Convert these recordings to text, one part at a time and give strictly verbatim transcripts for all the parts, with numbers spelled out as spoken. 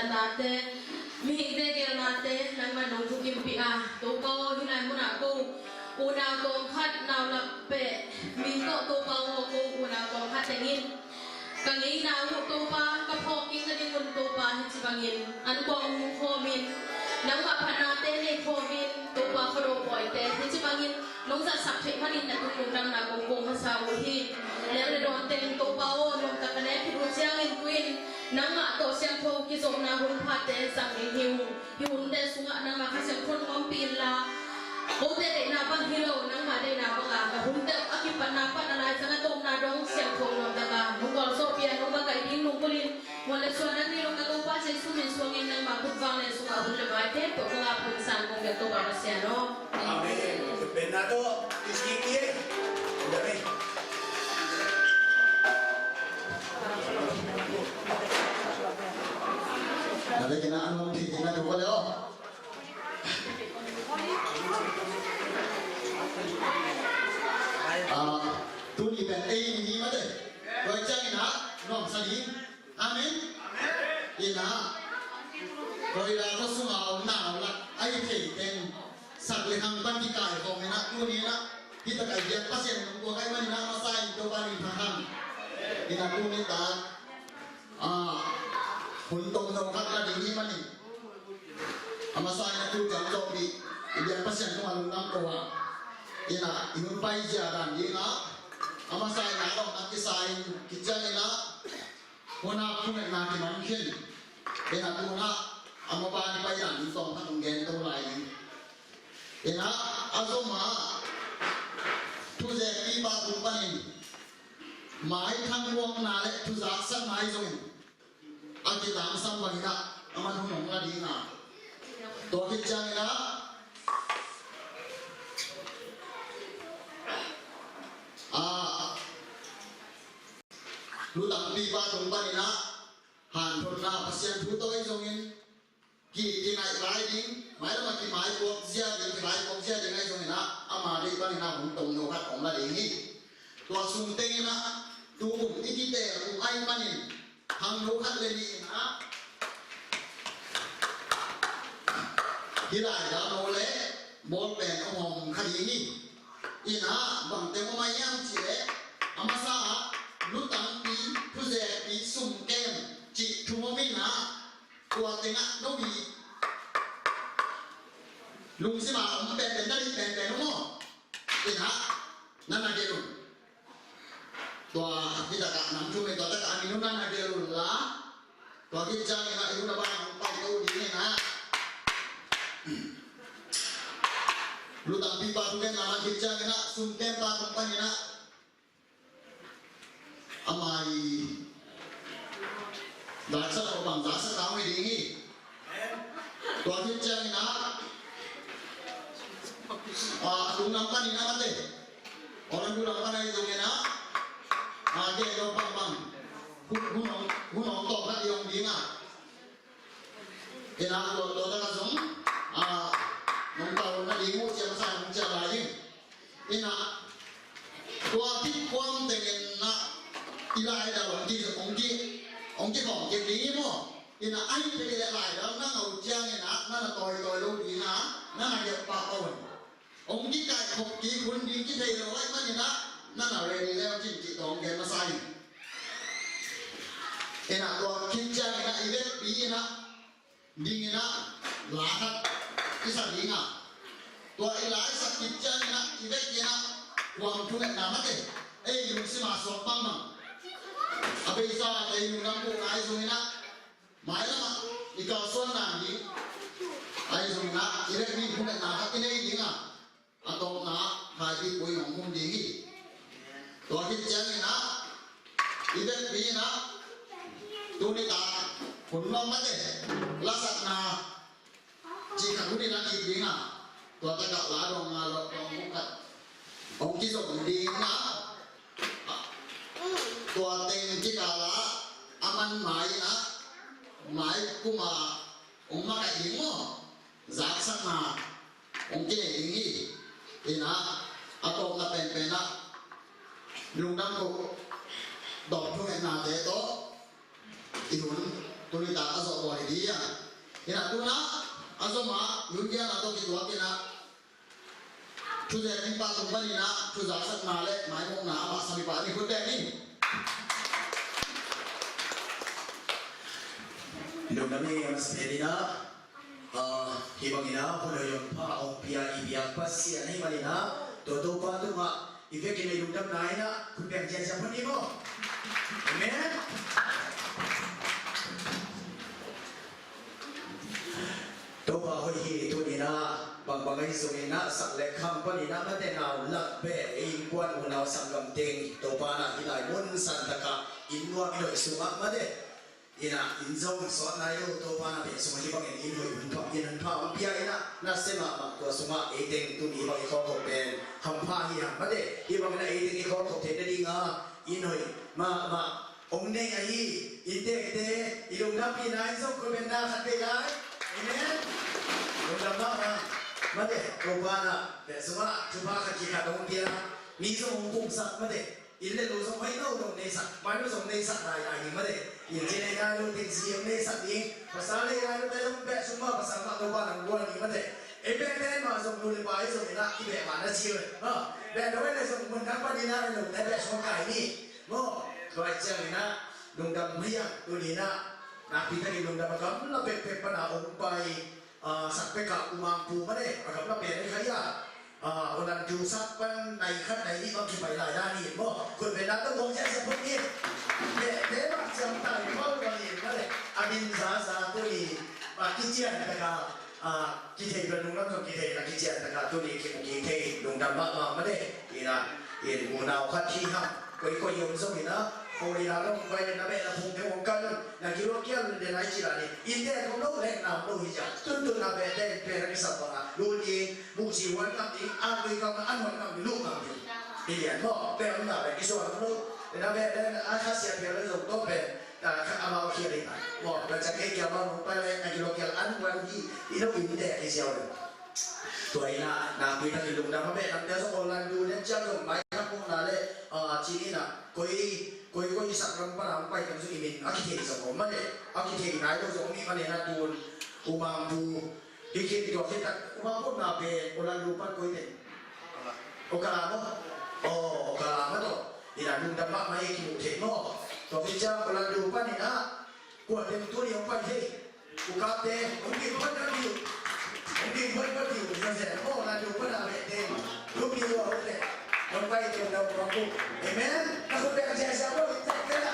Nate, mihingte geelnate nangmah nong thukimpih a, Topa aw, hih lai munah ko unau tawm khat nau lak peh min tawh Topa aw, ko unau tawm khat teng in ka ngeina uh Topa ka phawk kik nadingun Topa hih ci bangin an kuang hong khawmin, nangmah phatnate nei khawmin Topa khuado pawite hih ci bangin nong zatsak theih manin na tung lungdamna kong ko masa uh hi. Leng le dawn teng Topa aw, nuamtak ka ne khit uh ciangin tu-in nangmah tawh siangtho kizopna hun phate zang ding hi uh. Hih hunte sungah nangmah Kha Siangtho hong ompih inla, kote deihna bang hi lo, nangmah deihna banga ka hunte a kipatna pan a laizang a tawpna dong siangtho nuamtaka nong gualzawhpih a nong makaih ding nungkulin muan le suan a nei lo ka Topa Jesu min suangin nangmah khut vang le sungah hun le vaite tawh ka ngap hun san kong biak Topa Pasian aw. Amen. Amen. Pen na to, isi ki. Amen. Na le kena anu ti kena tu ko le o. Ah, tuni pen ei ni mate. Koi ciangin a nuamsa ding. Amen. Ina, koi la ko sunga om na om la ai thei teng sak le hang pan kikai khawm ina tuni ina hita kai biak Pasian nong tua kai man ina masa in Topa in pha hang. Ina tuni ta, ah, hun tom no khat la ding hi manin. A masa ina tu jam zo pi i biak Pasian nong alung nam ko ha. Ina i hun pai zia dan ding a. A masa ina lawm na kisa in kicia ina Hona phungetna kiman khin. Ina tuna a mabani pai dan tawm khat hong gen to lai ding. Ina a zoma thuzekpipa tung panin maithang luakna le thuzaksakna i zongin a kitangsam bangin a man hun hong la ding a. Tua khit ciangin a, a lutangpipa tung panin a hanthotna Pasian thu tawh i zongin ki, kinaih lai ding, mailam a kimaipuak zia ding, kimaipuak zia ding ahi zongin a, ama deih panin a hong tong no khat hong la ding hi. Tua sung tengin a, tu kum i kiteel kum ahi panin hang no khat le nih in a, hih lai dah no le bawlpen hong hawm kha ding hi. Ina bangte hong om a hiam cih leh a masa ah lutangpi, thuzekpi, sumkem cih thu hong om ina, tua tengah no bik lungsima om penpen na dik penpen hong om. Ina na na gelh un. Tua hi takah nam thu me tua takah a min hong na na gelh un la. Tua khit ciangin a i hun a bang hong pai to ding ina. Lutangpipa thu gen na man khit ciangin a sumkempa tung panin a amai zaksak ko bang zaksak ta hong hi ding hi. Tua khit ciangin a a lungdam panin a mate. Orang lungdam panin zongin a a gen lo bang bang. Hun, hun hong, hun hong tawm khat i hong ding a. Ina tua tua taka zong a nong tau na ding uh ciang sa nong ciang lai ding. Ina tua kik kuam tengin na i lai dal ong ki ong ki ong ki khawm kik ding i maw. Ina ai te le lai dal na ngau ciang ina na na tawi tawi lo ding a na na gep pa pawan. Ong kikaih khop kik hun ding kithei lo ai manin a na na ready leu cin cih tawng gen masa in. Ina tua khit ciangin a i vekpi ina dingin a la khat i sa ding a. Tua i la i sak khit ciangin a i vek in a kuam thungetna mate ei lungsima suak bangmang. A beisa ei lungdam buh ngai zungin a mailam ah i kalsuan nang ding. Ahi zongin ah i vekpi in thungetna khat i nei ding a, a tawpna ah Khaipipui in hong hum ding hi. Tua khit ciangin ah i vekpi in ah tuni tak hun nuam mate lasakna cih khat hun in a kik ding a, tua takah la dong a lawh dong hong khat hong kizom ding a, tua teng kikal ah a man mai in ah mai kum a hong makaih ding maw, zaksakna hong kinei ding hi. In ah a tawpna penpen ah lungdam ko dawk thungetnate tawh i hun tuni tak a zawh bawl hi. Ia, ina tuna a zom a, Lundiana tawh kituak ina, thuzek mipa tung panin a, thuzak sakna le maimawkna a pahsa mipa ni khut bek ni. Lungdam hi a masa pen ina, ah, hih bangin a hun hoih hong pia i biak Pasian ahih manin a, tua Topa tungah i vekin i lungdamna ina khut beng ciacia phot ni maw. Amen. Topa hoih hi. Tuni ina bangbang ahi zongin a, sak le kham panin a, mate nau lak beh, innkuan, unau, sanggam teng Topa na hih lai mun san takah inn nuam inn hoih sungah mate ina inn zong sawt nai lo, Topa na beh sungah hih bangin inn hoih hun pha, inn hun pha hong pia ina, na sem mahmah tua sungah ei teng tuni hih bang i khawlkhop pen hampha hi hang mate. Hih bangin a ei teng i khawlkhop theihna dinga inn hoih mahmah hong nei ahi inntekte i lungdampihna in zong khut beng na khat vei lai. Amen. Lungdam mahmah mate. Topa na beh sungah thupha khat khit khat hong pia, mi zong hong pumsak mate. Inn le lo zong hoih lo lo neisak, mai lo zong neisak lai lai ding mate. Inn ci nei nai lo teng zi hong neisak ding. Pasal nei nai lo te zong beh sung mah pasal mah Topa nang guan ding mate. Ei beh te mah zong nu le pa i zong ina i beh mah na ci ve. Ha, beh lo le zong mun nang pan ina lo te beh sung kai ni. Maw, tua ciang ina lungdam mai a tuni ina nakpi takin lungdam a gamla pekpek pan a hong pai. Ah, sak pek a U Mang Pu mate, a gamla pen ahi kha ia. Ah, Orlando sak pan nai khat nai nih bang kipai lai dan hi maw. Khut beng na tawh bawng ciacia phot ni. Beh, beh bang ciang tai pawl bang hi mate. A min zaza tuni, ah, kician taka, ah, kithei bel nung lam zong kithei na kician taka tuni kimu kithei lungdam mahmah mate. Ina, in unau khat hi hang. Koikoi om zong ina, ko ina long bai na beh na phung te hong kan na kilawkial le nai ci la ni. Inn te kong lo leng na lo hi cia. Tuntun na beh te beh na kisap bang a. Lu ni, mu ci wan ngam ding, a lui ngam na an wan ngam ding, lu ngam ding. Hi lian maw, beh om na beh kisuan ngam lo. Na beh te a kha sia pia lo zong to beh. Ta kha amau khia ding a. Maw, beh cak ei kia maw nong pai le na kilawkial an wan hi. Ina inn te kisiau le. Tua ina nakpi takin lungdam a beh lamte zong Orlando ne ciang zong mai khat mawkna le, ah, ci ina koi koi koi sak lam pan a hong pai kan zong i min a kithei zong om mate, a kithei nai lo zong om i mane na tun U Mang Pu hi khin tua khit tak U Mang Pu na pen Orlando pan koi teng Okala maw? Oh, Okala maw tawh. Ina lungdam mahmah hi kimu thei maw? Tua khit ciang Orlando pan ina kua teng tuni hong pai thei. U Kapte, hong kim hoih ka diu. Hong kim hoih ka diu. Ina zen, oh, na diu pa na beh te. Lung diu a hoih te. Hong pai te, hong dau, hong kum. Amen. Na khut beng ciacia maw, tek te na.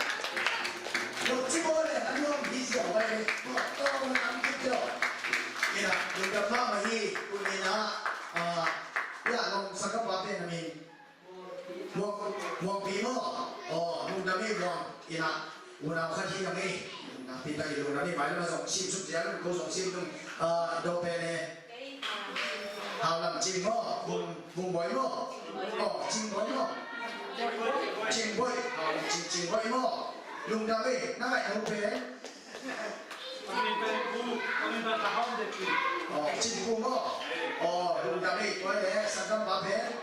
Lung ci maw le, na lung hi cia maw le. Tua tawh na ang kip te. Ina, lungdam mahmah hi, kun ina, ah, ina, long sangkapa pen na min. Muang, Muang Pi maw? Oh, lungdam ei Muang. Ina, unau khat hi dang ei. Nakpi takin lungdam ei, mai lam a zong sim suk zia, ko zong sim tung. Ah, do pen e. Hau Lam Cing maw? Bung, Bung Boi maw? Oh, Cing Boi maw? Cing Boi. Hau Lam Cing, Cing Boi maw? Lungdam ei, na ngai no pen. Oh, Cing Pu maw? Oh, lungdam ei, tua le, sangkam pa pen.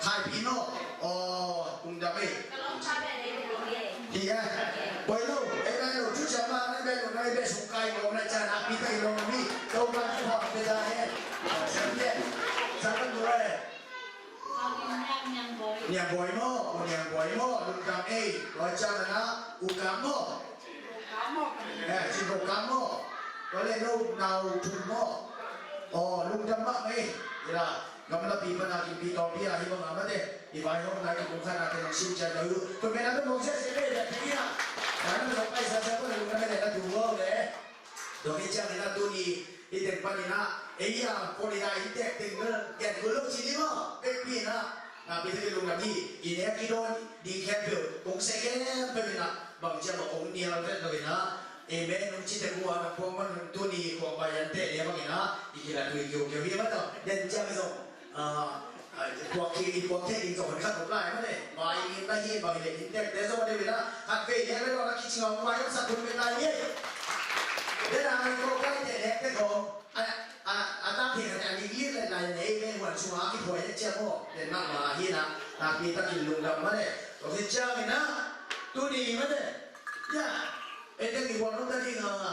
Khai Pi maw? Oh, lungdam ei. Hi a. Boi lo, ei beh lo, cu ciang ma, ei beh lo, ei beh sung kai lo, na ca na pi kai lo mi. Topa ki hong pe da he. Sang ye. Sang kan lo e. Niang Boi maw, Niang Boi maw, lungdam ei. Tua ciang na, U Kam maw. Eh, Cin Ko Kam maw. Tua le no, Nau Thum maw. Oh, lungdam mah ei. Ila. Gamlapi pana kipi tawmpi a hi bang a mate i vaihawmna i kum khatna te nong sim ciat lo hi uh. Khut beng na tawh mawk ciat ciat le bek hi a. Nang na tawh paisa ciat ko le lungdam le na tu lo le. Tua hi ciangin a tuni i teng panin a ei a Florida i tek teng bel gen kul lo ci ni maw. Pekpi in a nakpi takin lungdam hi. I nek i dawn ding khempeuh kong seh khempeuh in a bang ciang a kong nial vet lo in a. Amen. Nong ci teng uh a na puang man tuni khuang bai an teh le bangin a i kilat tui kiukiu hi a mah tawh den ciang zong. Ah, ah, puak thei, i puak thei ding zong hon khat nop lai mah le. Vai ngim na hi bang hi le inntekte zong a deuh in a khat vei nek le lo na kicing a hong vai hong sak hun pen lai hi. Den a ngai ko kai te nek te khawng a, a, a tak thei khat a nik lir lai lai nei ve huan sung a kiphuai le ciang aw. Den mah mah hi na, nakpi takin lungdam mah le. Tua khit ciangin a tuni mah le. Ya, ei teng i huan nop ta ding a.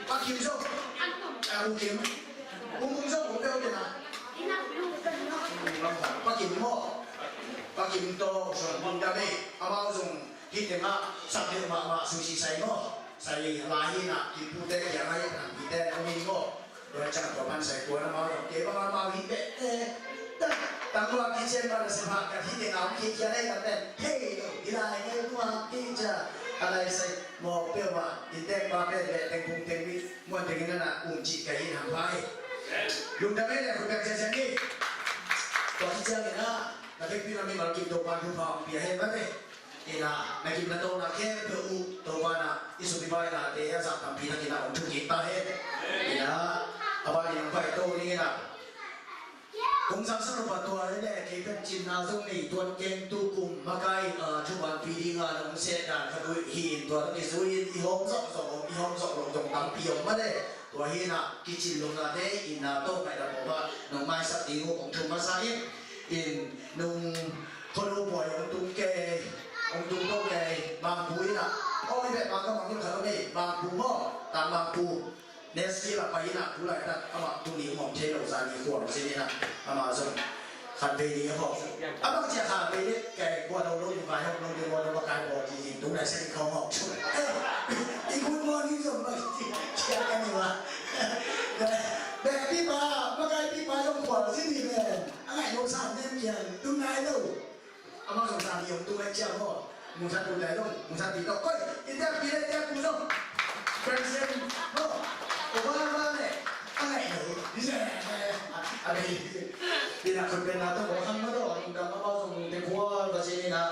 Pa Kim zong. A, U Kim. U Mung zong, U Peu Kim a. Pa Kim maw. Pa Kim tawh, zong Mung Dam e. Amau zong hih tengah, sak deuh mahmah, sushi sai maw. Sai lai hi na, Kim pute kiang a hi na, Kim te na umi maw. Tua ciang tua pan sai kuan amau zong kei bang amau hi beh te. Tang tua kician pan a sepha ka hi teng a om kei kia lai ka pen. Hei lo, hi lai ngai tua kei cia. A lai sai mawk peuh mah, in teng pa pen beh teng pung teng mi muan teng in a na um cih ka hi na pa hi. Lungdam e le khut bek ciacian ni. Tua kician in a, na bek pi na mi mal kim to pan hu pa om pia he mate. Ina, na gimna tawhna khempeuh uh Topa na i sum i pai nate a zah tampi takin a hong thukik ta hen. Ina, a ban in hong pai to ding ina. Kong zangsak lo pa tua hi le kei pen cinna zong nei tuan keng tu kum makai, ah, thumanpi dinga na hong seh dan khat uh hi in tua tawh kizui in i hawm zawh zawh om, i hawm zawh loh zong tampi om mah le. Tua hi ina kicin lo nate ina tawh ngaih lam om ah nong maisak ding uh kong thum masa in. In nung Kholo pawi hong tung kei, hong tung to kei, Mangpu ina. Aw, i beh Mangka Mangin khat om ei, Mangpu maw, Tang Mangpu. Next year a pai ina, tu laitak, amah tu ni hong thei lo zani khuang sin ina, amah zong. Khat vei ni hong. Amah cia khat vei ni, kei kua lo lo ni vai hong lo ni mo lo ba kai bo ji ji, tu lai sin khong hong. Eh, i good morning zong ba ji, cia ka ni wa. Beh, pipa, makai pipa zong khuang sin ni men. A ngai lo san nem kian, tu ngai lo. Amah zong zan i om tung ai ciang maw. Mungsan tung dai zong, mungsan pi tawh. Koi, i tiak pi le tiak pu zong. President maw. Obama le. A ngai lo. A bei. Ina khut pen na tawh khang maw tawh. Mungdam amah zong te kua ba sin ina.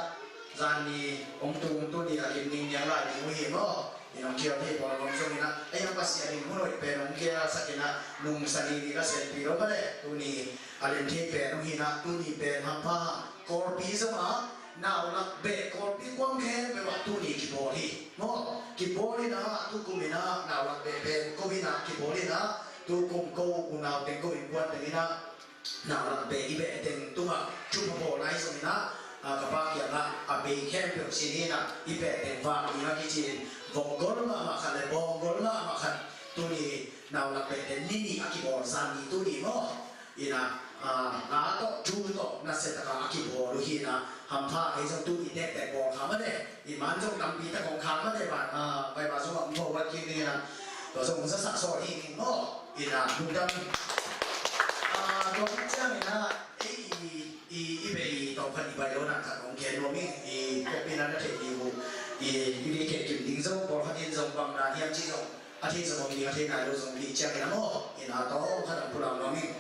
Zan ni om tung tu ni a lim ning niang lai ding uh hi maw. Nong kial thei pawl bang zong hi na, a yang Pasian in hun hoih pen hong kial sak hi na, nung sani ni ka senpi lo mah le, tuni a len thei pen hong hi na, tuni pen hampha, Kawlpi zong a, naulak beh Kawlpi kuam khempeuh ah tuni kibawl hi. Maw, kibawl hi na, tukum hi na, naulak beh pen ko hi na, kibawl hi na, tukum ko unau teng ko innkuan teng hi na, naulak beh i beh teng tungah thupha bawl lai zong hi na, a, ka pa kiangah a bei khempeuh sin hi na, i beh teng vak ding a kici in, vok gol mahmah khat le bawng gol mahmah khat, tuni naulak beh teng ni nih a kibawl, zan ni tuni maw. Hi na, a, la tawh, thu tawh, nasia taka a kibawl uh hi na, hampha kei zong tuni tektek bawl kha mah le. I man zong tampi tak hong khak mah le, man, a, bai ba zong a hong bawl wat kik ding hi na. Tua zong hong zasak sawl hi ning maw. Hi na, lungdam. A, tua hi ciang hi na, ei, i, i, i bei i tawng khat i bai lo na khat hong gen nuam ing, i, kopi na na thei ding uh. I, i, i, kei kim ding zong, pawl khat in zong bang dan hiam ci zong. A thei zong om ding, a thei nai lo zong ding ciang in a maw. Hi na, tawm khat ang pulang nuam ing.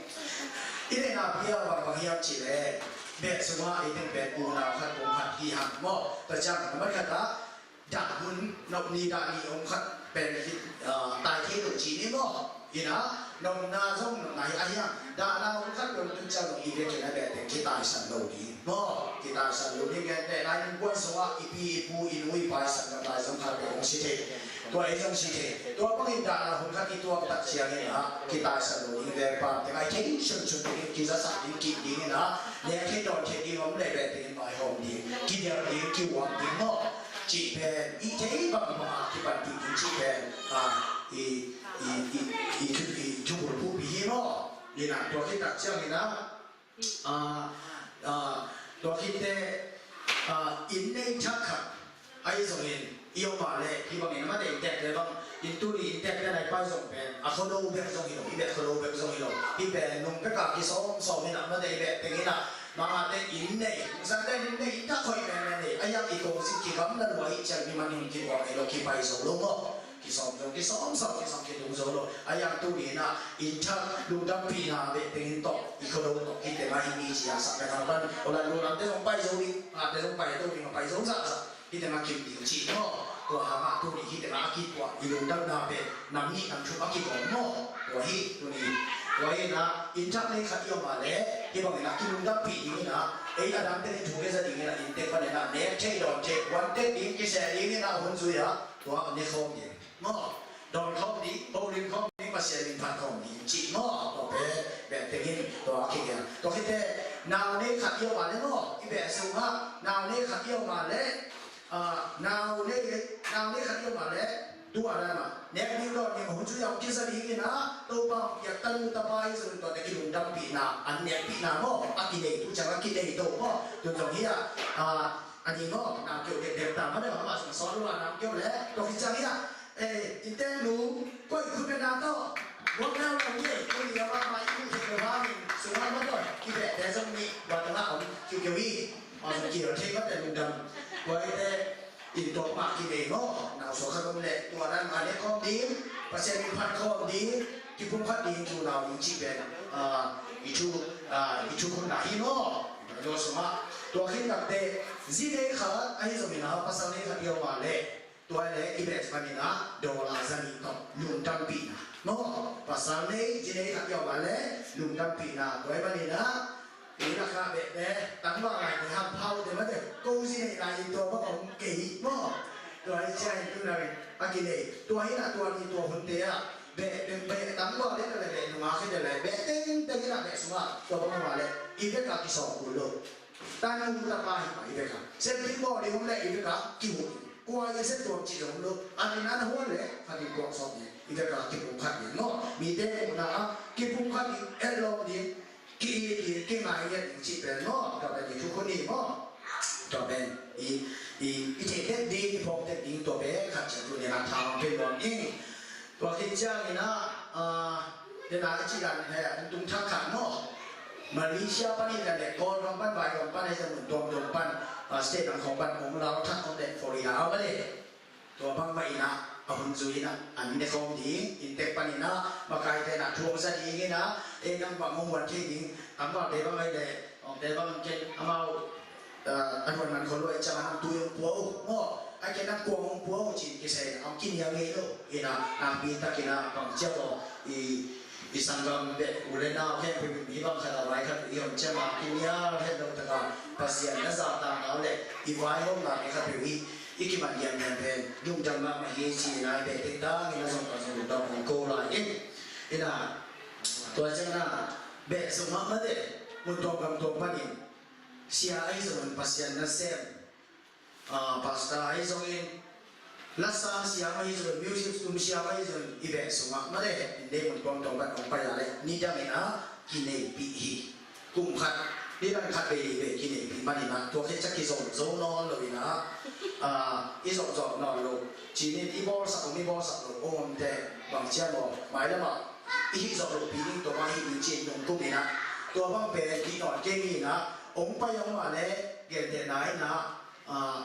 I neihna pi a bang bang hiam cih leh, beh sungah ei teng pen unau khat pum khat hi hang maw. Tua ciang a man khat ah, dah hun, nop ni dah ni om khat pen hi, ah, tai thei lo ci ni maw. Hi na, nopna zong nopna hi a hiang, dahna om khat pen tu ciang zong i vekin a beh teng kitaisan lo ding. Maw, kitaisan lo ding, gen teh nai innkuan sungah i pi i pu i nu i pa i sanggam lai zong khat peuh hong si thei. Tua ei zong si thei. Tua bangin dahna hun khat i tuak tak ciangin ah, kitaisan lo ding, veng pam teng ah i theih sunsun teng in kizasak ding, kip ding in ah, nek thei dawn thei ding om leh beh teng in vaihawm ding, kidelh ding, kiuap ding maw. Cih pen i theih bangbang ah kipanpih ding cih pen, ah, i, i, i, i, i, i thubul phuhpih hi maw. Hi na, tua khit tak ciangin ah, a, a, tua khit teh, a, inn nei thak khat ahi zongin, i om a leh, hih bangin a mate inntek le bang, inn tuni inntek le nai pai zong pen, a khuado bek zong hi lo, i beh khuado bek zong hi lo, hih pen nung pek a kisawmsawm in a mate i beh teng in a, mangate inn nei, nungsante inn nei, inn thak hoih menmen nei, a yang i kong zik kigamla lua i ciang i man in kibuak nei lo, kipai zo lo maw. Kisawm zong, kisawm sawm, kisawm kidung zo lo. A yang tuni in ah, inn thak lungdampihna beh teng in tawh, i khuado tawh, hih teng ah hih ni ci a sak na thang pan, o la lungdam te zong pai zo ding, a te zong pai zo ding, a pai zo zahzah. Hih teng ah kim ding ci maw. Tua hang ah tuni hih teng ah a kituah, i lungdamna beh, nam nih nam thum a kibawm maw. Tua hi, tuni. Tua hi in ah, inn thak nei khat i om a leh, hih bangin ah kilungdampih ding in ah, ei a dang teng in thu kizat ding in ah, inntek pan in ah, nek thei dawn thei, kuan tek ding, kiseh ding in ah, hun zui ah, tua ne khawm ding. Maw, dawn khawm ding, holim khawm ding, Pasian min phat khawm ding, cih maw, tua pen, beh teng in, tua a kigen. Tua khit teh, nau nei khat i om a leh maw, i beh sungah, nau nei khat i om a leh, ah, nau nei, nau nei khat i om a leh, tua dan mah, nek ding dawn ding, hun zui a hong kiza ding in ah, Topa hong piak tanu tapa i zun tua teh kilungdampihna, an nekpihna maw, a kinei tu ciang a kinei to maw, tu zong hi a, ah, a ding maw, nau keu dekdek ta mah deuh, amah zong sawt lo a nau keu leh, tua khit ciang hi a, eh, inntek nu, koi khut beng na tawh, buak nau lo hi, koi ni a mah mah i khut beng na mah min, sungah mah tawh, i beh te zong nih, tua tengah om, kiu kiu hi, a zong kiu thei mah te lungdam, tua i te, inn tuak mah kinei maw, nau suak khat om leh, tua dan mah ne khawm ding, Pasian min phat khawm ding, kipumkhat ding, kiunau ding cih pen, ah, i thu, ah, i thu khun na hi maw, tua sungah, tua khit tak teh, zi nei khat, ahi zongin ah, pasal nei khat i om a leh, tua leh i beh panin ah, dollar za nih tawh, lungdampihna. Maw, pasal nei, zi nei khat i om a leh, lungdampihna. Tua i panin ah, i lakah beh te, tangval lai te, hampha uh te mah te, ko zi nei lai in tua bang om kei, maw. Tua i ciah in tu na in, a kinei. Tua hi in ah tua ni tua hun te ah, beh, beh, beh, tangval te leh beh, nungak khit leh beh, teng, teng in ah beh sungah, tua bang om a leh, i bek ah kisawm kul lo. Tanu tapa hi mah i bek a. Sep ding bawl ding om leh i bek a kihuk. Kua i sep tuam cih om lo. An in an huan leh khat in tuam sawm ding. I bek a kipumkhat ding maw. Mite muhna ah kipumkhat ding, etlawm ding, ki-it ding, kingai ngiat ding cih pen maw. Tua pen i thukhun hi maw. Tua pen i, i, i theih tek ding, i phawk tek ding tua pen khat ciang tuni in ah tha hong pia nuam ing. Tua khit ciangin ah, ah, dena i cih dan he, hong tung thak khat maw. Malaysia panin a leh, Kawlgam pan, Vaigam pan, ahi zong mun tuamtuam pan, ah, state dang khawng pan, hong lau thak khawng leh, Florida a om a leh. Tua bang mah in ah, a hun zui in ah, an ne khawm ding, inntek panin ah, makaite in ah, thu hong za ding in ah, ei dang bang hong huan thei ding, tangvalte bang ahi leh, hong te bang ken, amau, ah, an huan man khol luai ciang a nang tui hong pua uh, maw. A kei na kuang hong pua uh cin kisai a hong kinial ngei lo. Ina nakpi takin a bang ciang aw i, i sanggam beh u le nau khempeuh in hih bang khat a vai khat i om ciang a kinial het lo taka Pasian na zahtakna uh le i vaihawmna khempeuh hi. I kimat liamliam pen lungdam mahmah hi ci-in a i beh tek dangin a zong a zong lungdam hong ko lai in. Ina tua ciang na beh sungah mate mun tuam gam tuam panin sia ahi zongin Pasian nasem, ah, pastor ahi zongin, lasa siam ahi zongin, music tum siam ahi zongin, i beh sungah mate in dei mun tuamtuam pan hong pai a le nidangin a kineipih hi. Kum khat nidang khat vei nih vei kineipih manin a tua khit ciang kizom zo nawn lo in a, ah, i zom zom nawn lo cinin i bawlsak om i bawlsak lo om omte bang ciam aw mailamah i hih zawh lohpih ding tua mah hih ding ci-in nungkum in a tua bang pen hih nawn kei hi in a hong pai om a le gentehna in a, ah,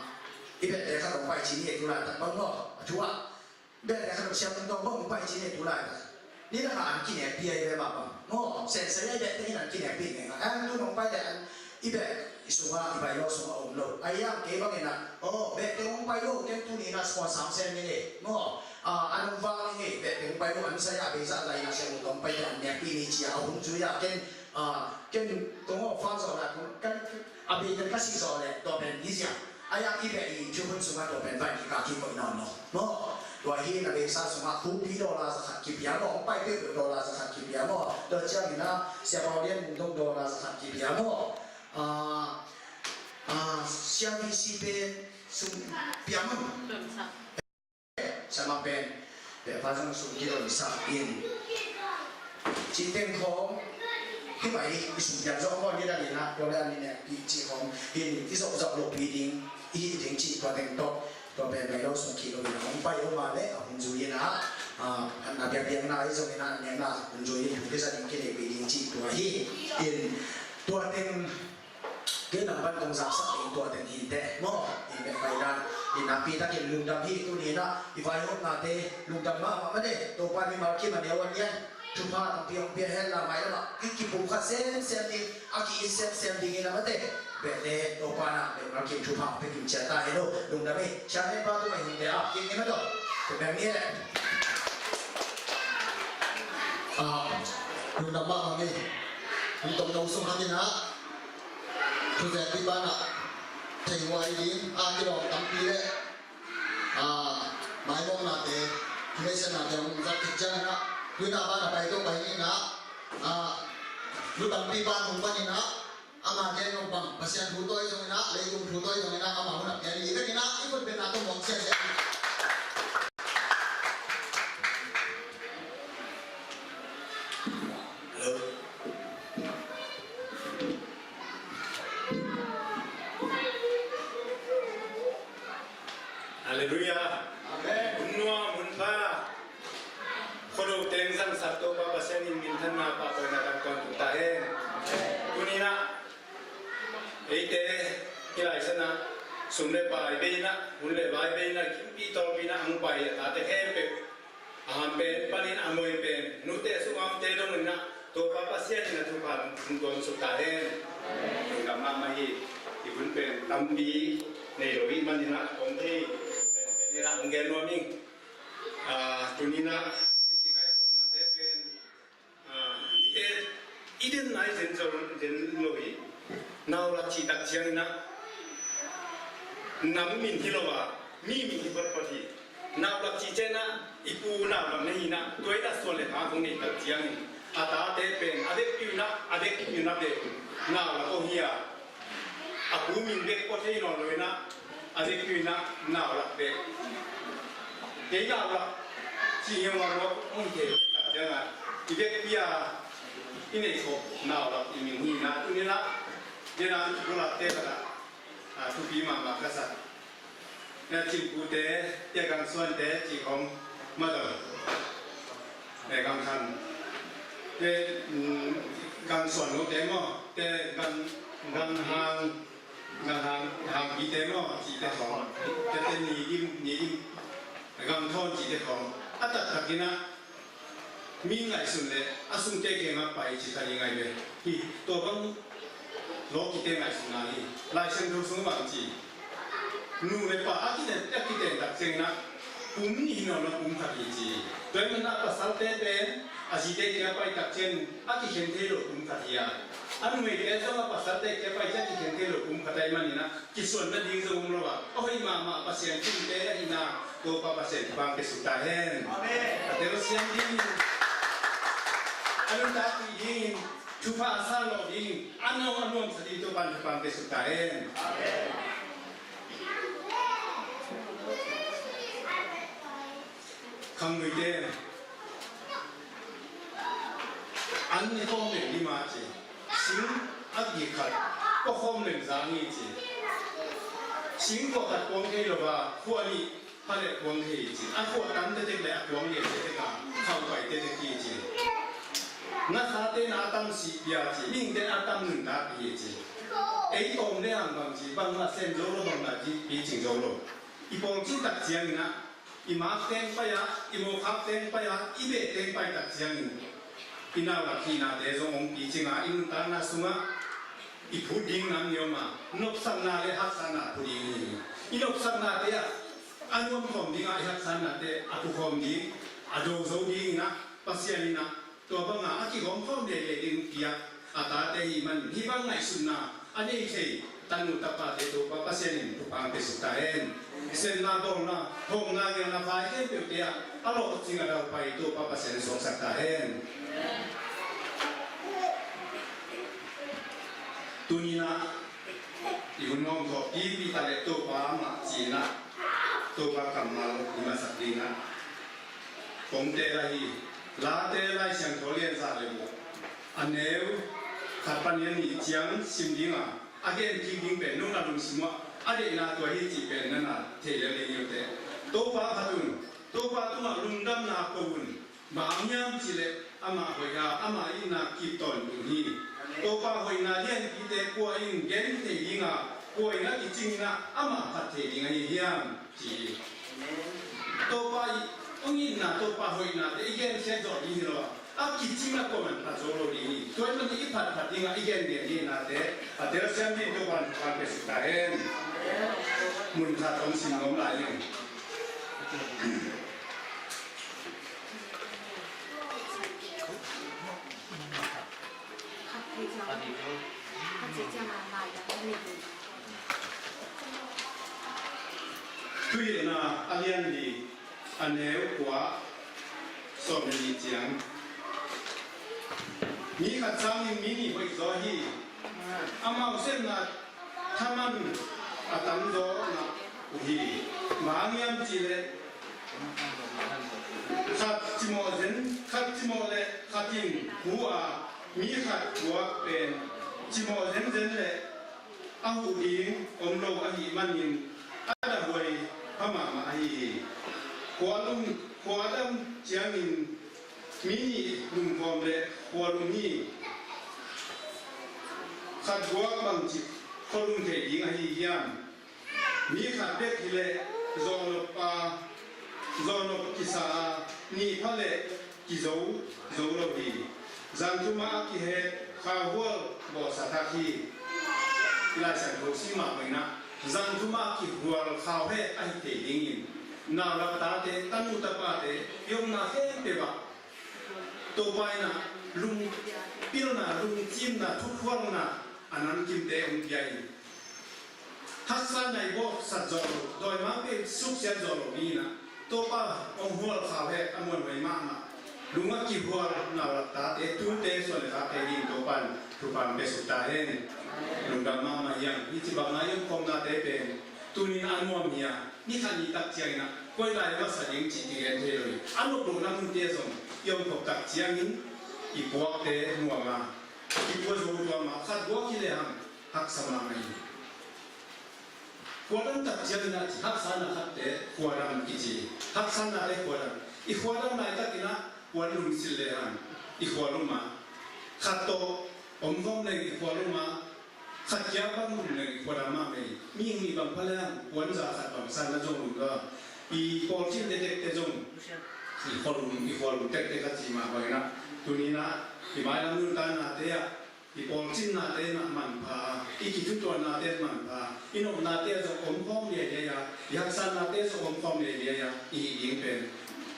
i behte khat hong pai ci ni e tu laitak bang maw a thu ah behte khat hong siam hong tawng bang hong pai ci ni e tu laitak. Nidang a an kinekpih ahi ve mah bang maw sensei ahi behte in an kinekpih ngei ngah an tu hong pai le an i beh i sungah i bai lo sungah om lo. Ahi hang kei bangin a aw behte hong pai lo ken tuni in a sponsor sem ni e maw, ah, an hong vang ni e behte hong pai lo an sai a beizah lai in a sem hong tawng pai le an nekpih ni ci a hong zui a ken, ah, ken kong aw fang zawh lai kong kan a bei kan ka si zawh leh tua pen hi zia. A yak i beh i thukhun sungah tua pen vai kikak hi koih nawn lo maw. Tua hi na beisa sungah khupi dollar za khat kipia maw, hong pai peuhpeuh dollar za khat kipia maw. Tua ciangin a Sia Pau Lian Mung dong dollar za khat kipia maw. Ah, ah, Sia V C pen sum pia maw. Sama pen beh pa zong sum kidonsak in cih teng khawng hi mah hi. I sum piak zawh khawng hi dan in ah tua le an i nek pi cih khawng in i zawh zawh lohpi ding i hih ding cih tua teng tawh tua pen mei lo sung kih lo in a hong pai lo mah le a hun zui in ah, ah, na piakpiakna i zong in ah nekna hun zui in thu kisa ding kinei pi ding cih tua hi. In tua teng kei lam pan kong zaksak ding tua teng hi teh maw. In bek pai dan in nakpi takin lungdam hi. Tuni in ah i vaihawmnate lungdam mahmah mah de. Topa mimal kim a neu a nian thupha tampi hong pia hen la mailam ah ki kipumkhat semsem ding a ki-it semsem ding in a mate. Behte Topa in ah mimal kim thupha hong pia kim ciat ta hen lo. Lungdam hi. Chairman pa tung a hinte a kim ni mah tawh tua bek ni leh. Ah, lungdam mahmah hi. Lungdam no sung khat in ah Thu zetpi banah thei huai ding a kilawm tampi le, ah, maimawhnate, thuneisanate hong zat khit ciangin ah tuina banah pai to pai ni in ah, ah, lu tampi ban hong pan in ah ama gen hong pang Pasian thu tawi zongin ah leitung thu tawi zongin ah ama hun a pian hi vekin ah i khut benna tawh muang siasia. Halleluiah. Amen. Hun nuam hun pha. Khuado teng zangsak Topa Pasian in minthanna pahpawina tangkon tung ta hen. Tuni in ah eite hih lai sanah sum le pai bei in ah hun le vai bei in ah kimpi tawlpi in ah hong pai a tate khempeuh a ham pen panin a moi pen nute sungah omte dongin ah Topa Pasian in a thupha hong tuansuk ta hen. Lungdam mahmah hi. Hih hun pen tampi nei lo hi manin ah kong thei pen pen in ah hong gen nuam ing. Ah, tuni in ah hih kikaikhopnate pen Ah, i te, i den nai zen zo, zen lo hi. Naulak cih tak ciangin ah nam min hi lo a, mi min hi photphot hi. Naulak cih ciangin ah i pu naulak na hi in ah tua in ah suan le pha kong nei tak ciangin a tate pen a vekpi in ah, a vekpi in ah pen naulak aw hi a. A pu min bek pua thei nawn lo in ah, a vekpi in ah naulak bek. Kei naulak cih hiam a ruak hong hi thei lo tak ciangin i vekpi a i neih khop naulak i min hi in ah tuni in ah, den a i pulakte khat ah, ah, thupi mahmah ka sa. Na Cingpute, te Gangsuante, cih khawng mah tawh. Te Gangkhan. Te, mm, Gangsuan lote maw? Te Gang, Ganghang, Ganghang, Hangpite maw? Cihte khawng. Te, te Nidim, Nidim, Gangthawn cihte khawng. A taktak in ah, mi ngaihsun le a sungte kiangah pai ci kha ding ahi ve. Hi, tua bang lawkite ngaihsutna hi. Lai Siangtho sung bang ci? Nu le pa a kiten, a kiten tak ciangin ah kum nih hi nawn lo, kum khat hi ci. Tua ahih manin ah pasalte pen a zite kiang a pai tak ciangin a kikhen thei lo kum khat hi a, a numeite zong a pasalte kiang a pai ciang a kikhen thei lo kum khat ahih manin ah kisuan nading zong om lo a, a hoih mahmah Pasian kimte ahihna Topa Pasian thupha pia suk ta hen. Amen. A telsiam dingin, a nuntakpih dingin, thupha a sa lawh dingin, a nuam a nuamsa dingin Topa in thupha pia suk ta hen. Amen. Khangnuite an ne khawm leng ding mah ci. Sing a gik khat pua khawm leng zang hi ci. Sing pua khat kuang thei lo a, pua nih pha leh kuang thei hi ci. A pua tam tektek le a kuang lian tektek a khauh pai tektek hi ci. Ngasate na a tam sih pia ci, mihingte na a tam nuntak hi ci. Ei tawm le hang bang ci, bangmah sem zo lo, bangmah ci picing zo lo. I pawl cin tak ciangin ah, i mak teng pai-a, i mawkhak teng pai-a, i beh teng pai tak ciangin i nau lak hihnate zong hong picing a, i nuntakna sungah i phut ding nam ni om a, nopsakna le haksatna phu ding hi. I nopsaknate ah a nuam khawm ding a, i haksatnate a phu khawm ding, a do zo dingin ah Pasian in ah tua banga a kigawm khawm leilei ding piak a tate hi man, hih bang ngaihsutna a nei thei tanu tapate Topa Pasian in thupha pia suk ta hen. Sepna, bawlna, hawmna, gelna, vai khempeuhte ah a lawhcing a daupai Topa Pasian in suaksak ta hen. Tuni-in ah i hun ngawng tawh pipi ta leh Topa mah ci-in ah Topa kammal i masak ding ah, kong teel ahi Late Lai Siangtho lian za le guk, a neu khat panin a nih ciang sim ding a, a gen kik ding pen nong na lungsim uah a deihna tua hi cih pen na na thei lel ding hi uh teh. Topa phat un, Topa tungah lungdamna ko un. Bang hang hiam cih leh amah hoih a, ama itna kip tawntung hi. Topa hoihna lianpite kua in gen thei ding a, kua in a kicingin ah amah phat thei ding ahi hiam, ci hi. Topa i hong itna, Topa hoihnate i genkhiat zawh ding hi lo a, a kicingna kuaman phat zo lo ding hi. Tua ahih manin i phatphat dingah i gengen i itnate a telsiam ding Topa in thupha pia suk ta hen. Mun khat hong sim nuam lai ning. Thuhilhna a lian li, a neu kua, sawm le nih ciang. Mi khat sangin mi nih hoih zaw hi. Amau sepna thaman a tam zaw mah uh hi. Bang hang hiam cih leh khat cimawh zen, khat cimawh leh khat in hu a, mi khat guak pen cimawh zenzen leh a huh ding om lo ahih manin a dahhuai pha mahmah ahi hi. Khualum, khuadam ciangin mi nih lumkhawm leh khualum hi. Khat guak bangci khualum thei ding ahi hiam? Mi khat bek hileh zawhnop a, zawhnop kisa a, nih pha leh kizo zo lo hi. Zan thum ah a kihet khauhual bawlsa thak hi. Lai Siangtho sim mah bangin ah zan thum ah a kihual khauhet ahi thei dingin, naulak tate, tanu tapate i omna khempeuh ah Topa in ah lungpilna, lungcimna, thukhualna a namkimte hong pia in, haksatna i bawlsak zawh lo, dawimangte suksiat zawh lo dingin ah Topa hong hual khauhet a muanhuai mahmah, lung a kihual naulak tate, tute, suan le khakte dingin Topa in thupha hong pia suk ta hen. Lungdam mahmah hi hang. Hih ci bangin ah i omkhawmnate pen tuni-in a nuam hi a, ni khat ni tak ciangin ah koi lai masa ding cih kigen thei lo hi. A nop lohna munte zong i omkhop tak ciangin i puakte nuam a, i pua zo nuam a, khat guak hi lehang haksa mahmah hi. Khuadam tak ciangin ah ci, haksatna khatte khuadam kici, haksatnate khuadam. I khuadam laitakin ah puan lungsil lehang i khualum a, khat tawh omkhawm leng i khualum a, khat kia bang lum leng i khuadam mahmah hi. Mihing nih bang pha lehang puanza khat bang san na zong lum lo a, i pawlcin tektek te zong i khualum, i khualum tektek a ci mah bangin ah, tuni-in ah i mailam nuntaknate ah i pawlcinnate in ah manpha, i kithutuannate in manpha, i nopnate ah zong omkhawm liailiai a, i haksatnate ah zong omkhawm liailiai a i hih ding pen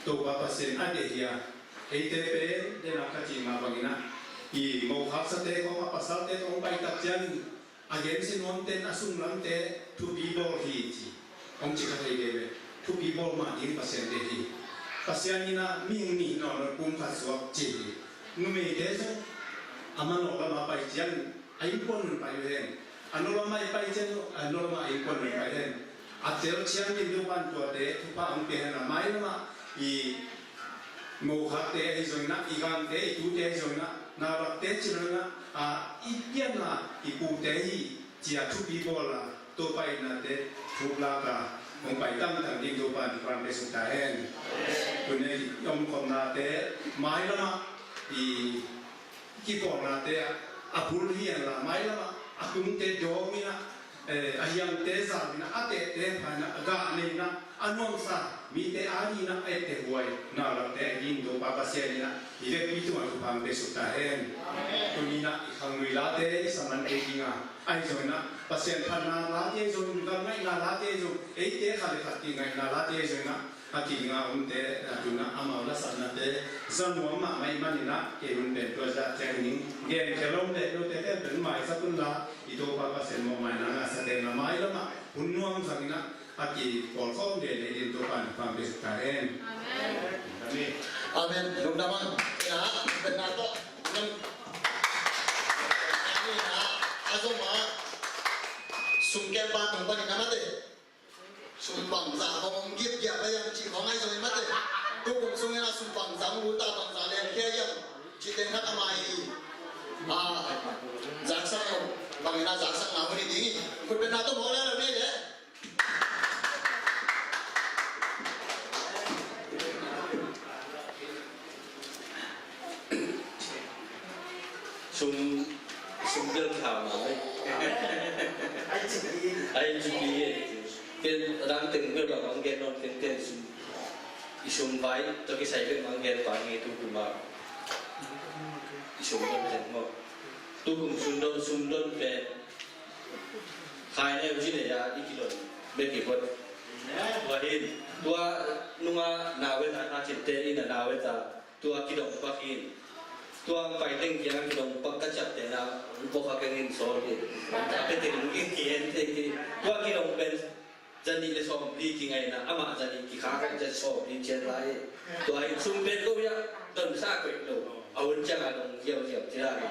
Topa Pasian a deih hi a. Eite pen, den a ka cih mah bangin ah, i mohaksate khawng, a pasalte khawng pai tak ciangin a gensiat nuamte in a sunglamte thupi bawl hi ci. Hong ci kha thei veve. Thupi bawl mah ding Pasian deih hi. Pasian in ah mihing nih nawn lo pumkhat suak ci hi. Numeite zong a manawh lamah pai ciangin a innkuan un pai uh hen. A nolh lamah i pai ciangin a nolh lamah a innkuan un pai hen. A tel ciangin Topa'n tuate thupha hong pia hen a, mailamah i mokhakte ahi zongin ah, i gangte, i tute ahi zongin ah, naulakte ci lo in ah, a, i pianna i pute hi ci a thupi bawl a, Topa itnate thuklak a hong pai tangtang ding Topa'n thupha hong pia suk ta hen. Tuni i omkhopnate mailamah i kipawlnate ah a bul hi hen la, mailamah a tungte dawng in ah, eh, a hiangte zau in ah, a tehte pha in ah, a gah nei in ah, a nuamsa mite ading in ah a etteh huai naulakte a ding Topa Pasian in ah i vekpi tungah thupha hong pia suk ta hen. Tuni in ah i khanglui late i saman ei ding a, ahi zongin ah Pasian phatna late zong, gam ngaihna late zong, eite khat le khat kingaihna late zongin ah a kiding a omte, a tun ah amau lasaknate za nuam mahmah ahih manin ah, kei hun pen tua zah ciangin gen khia lo om leh, tuate pen maisak un la, i Topa Pasian mawhmaina ngahsa teng a mailamah hun nuam zangin ah a kipawlkhawm lelei ding Topa'n thupha hong pia suk ta hen. Amen. Amen. Lungdam ang. Ina, ina tawh. Amen. Ina, a zong ah sum kem pa tong panin a mate. Sum bangzah khawng hong gipgiap a hiam cih khawng ahi zongin mate. Tukum sungin a sum bangzah hong lut a, bangzah leng khia hiam cih teng khat a mai hi. A, zaksak lo bangin a zaksakna hun hi ding hi. Khut bengna tawh mawk leh lo nei leh. Sum, sum bel kihau na mai. Ai, ci pi. Ai, ci pi e. Ken, a dang teng bel bang hong gen nawn teng teng sum. I sum vai, tawh kisai bel hong gen pah nge tu kuma. I sum bel teng maw. Tukum sum don, sum don pen. Khai neu ci nei a, i kilon. Bek i pot. Tua hin, tua nunga nau e ta, a cinte in a nau e ta. Tua kidong pak in. Tua pai teng kiang kidong pak ka ciaptehna, bawk a keng in sawl hi. Pe teng in ki en teng hi. Tua kidong pen zanih le sawmli kingaihna, amah zanih kikhak a, zanih sawmli cian lai hi. Tua in sum pen ko hiah donsa koih lo. A hun ciang a dong ziauziau ci dan hi.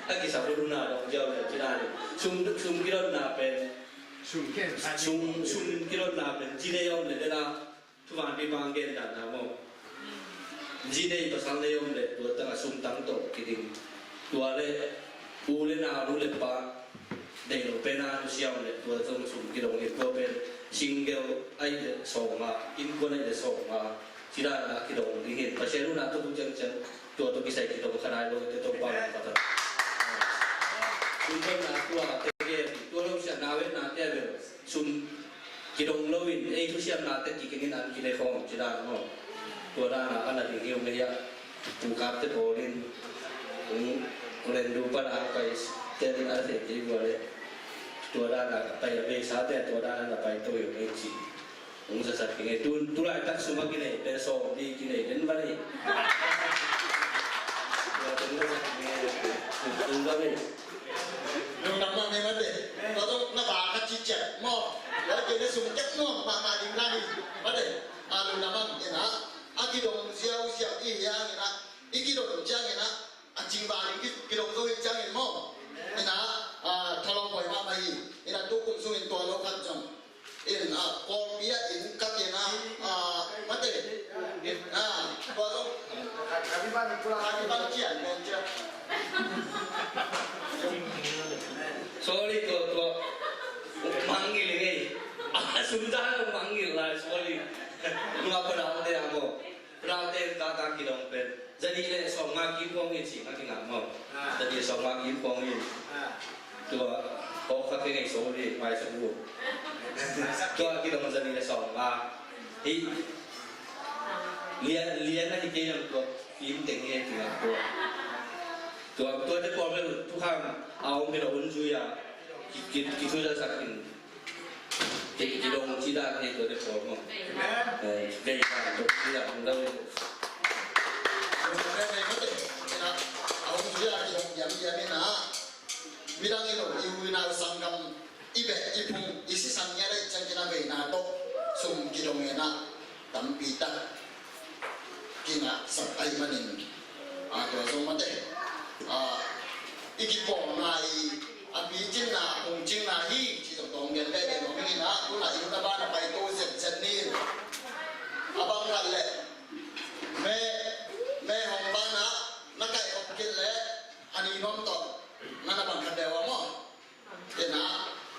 A kisa hun hun a dong ziauziau ci dan hi. Sum, sum kidonna pen. Sum, sum kidonna pen. Ci nei om le dena. Thuman pi bang gen dan na maw. Zi nei pasal nei om le tua tang a sum tang tawh kiding. Tua le u le nau, nu le pa deih lo pen a nusia om le tua tang sum kidong hi. Tua pen single ahi le sawmnga, innkuan ahi le sawmnga. Ci dan a kidong ding hi. Pasian hun a tua tung ciangciang tua tua kisai kidong kha nai lo te Topa. Innkuan na tua te gen tua lo sia nau e na te bel. Sum kidong loin ei thusiamna te kikengin an kine khawm ci dan maw. Tua dan a na ding hi om le hiah. Pu Kap te pawl in hong len du pan a pai ten a thei kei vua le. Tua dan a pai a beisa te tua dan a na pai to hi om ei ci. Hong zasak kei ngei tun, tu laitak sum a kinei pen sawmli kinei den va nei. Tua tung zasak kei ngei tung va nei. Lungdam mah ngei mate. Tua zong na ba khat ci ciat maw. Tua kei le sum tek nuam mahmah ding la hi. Mate. A lungdam mah ina. A kidong ziauziau i hiang ina. I kidong ciang ina. A cingba ding ki, kidong zo hi ciang in maw. Ina. A thalawm poi mahmah hi. Ina tukum sungin tua lo khat zong. In, ah, Kawlpi ah inn ka kei na, ah, mate. Ah, tua zong. Kaliban cian, cian. Sorry, tua, tua. Mangngilh ngei. Ah, sum zang mangngilh lai, sorry. Nua padang te ang ko. Rate kaka kidong pen. Zanih le sawmnga kim kong in sing a kingam maw. Ah. Zanih le sawmnga kim kong in. Ah. Tua, kawk kha kei ngei so le, mai sa bu. Tua kidong zanih le sawmnga. Hi. Lian, lian a hi kei lam tua. Kim teng hi kingam tua. Tua, tuate pawl bel thukham a om bel a hun zui a ki, ki, kithuzasak in ki, kidong cih dan hi tuate pawl maw. Amen. Eh, vei dan tua cih dan hong dam in. A hun zui a kidong diamdiam in a, midang in i u i nau sanggam i beh i phung i sisan ngiat ahih ciangin a veina tawh sum kidong in a tampi tak kingahsak ahih manin, a, tua zong mate, a, i kipawlna i a picinna a phungcinna hi cih zong tawm gen veve nuam ing in a, tu-in a i hun a ban a paito zetzet ni in. A bang khat leh me, me hong ban a na kaih hop kit leh a ni nuam tawh na na bang khat deuh a maw. Ina,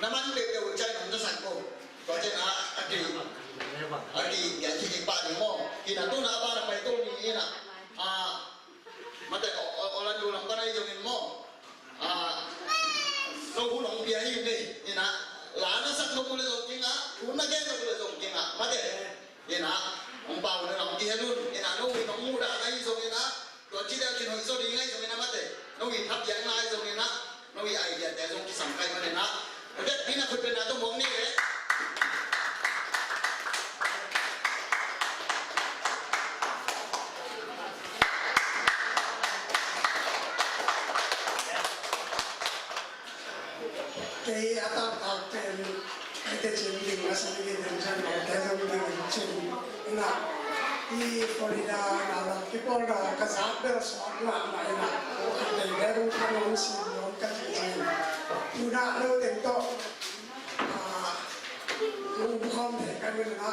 na man peuhpeuh uh ciah nong na sak ko. Tua ciangin a, a ki, a ki, a ki, ki pah ding maw. Ina, tu-in a ban a paito ni ina. A, mate, o, o, Orlando lam pan ahi zongin maw. A, no hu nong pia hi ni. Ina, la na sak no hu leh zong king a, thu na gen no hu leh zong king a. Mate. Ina, hong pau na nong kihel un. Ina, no hu nong mudah na hi zongin a. Tua ci deuh cin hoih zaw ding ahi zongin a mate. No wi thap diak na ahi zongin a. No wi idea te zong kisam kai manin a. Tua deuh pi na khut pen na tawh mawk ni le. Kei a taktak pen, kei te cin ding a sa ding in cin, kei te zong ding in cin. Ina, i Florida na lam kipawlna ka zak bel sawt mahmah ina. Kei bel rung khan hong sim nuam ka ci cin. Tuna lo teng tawh, a, hong bukhawm thei ka nung ina.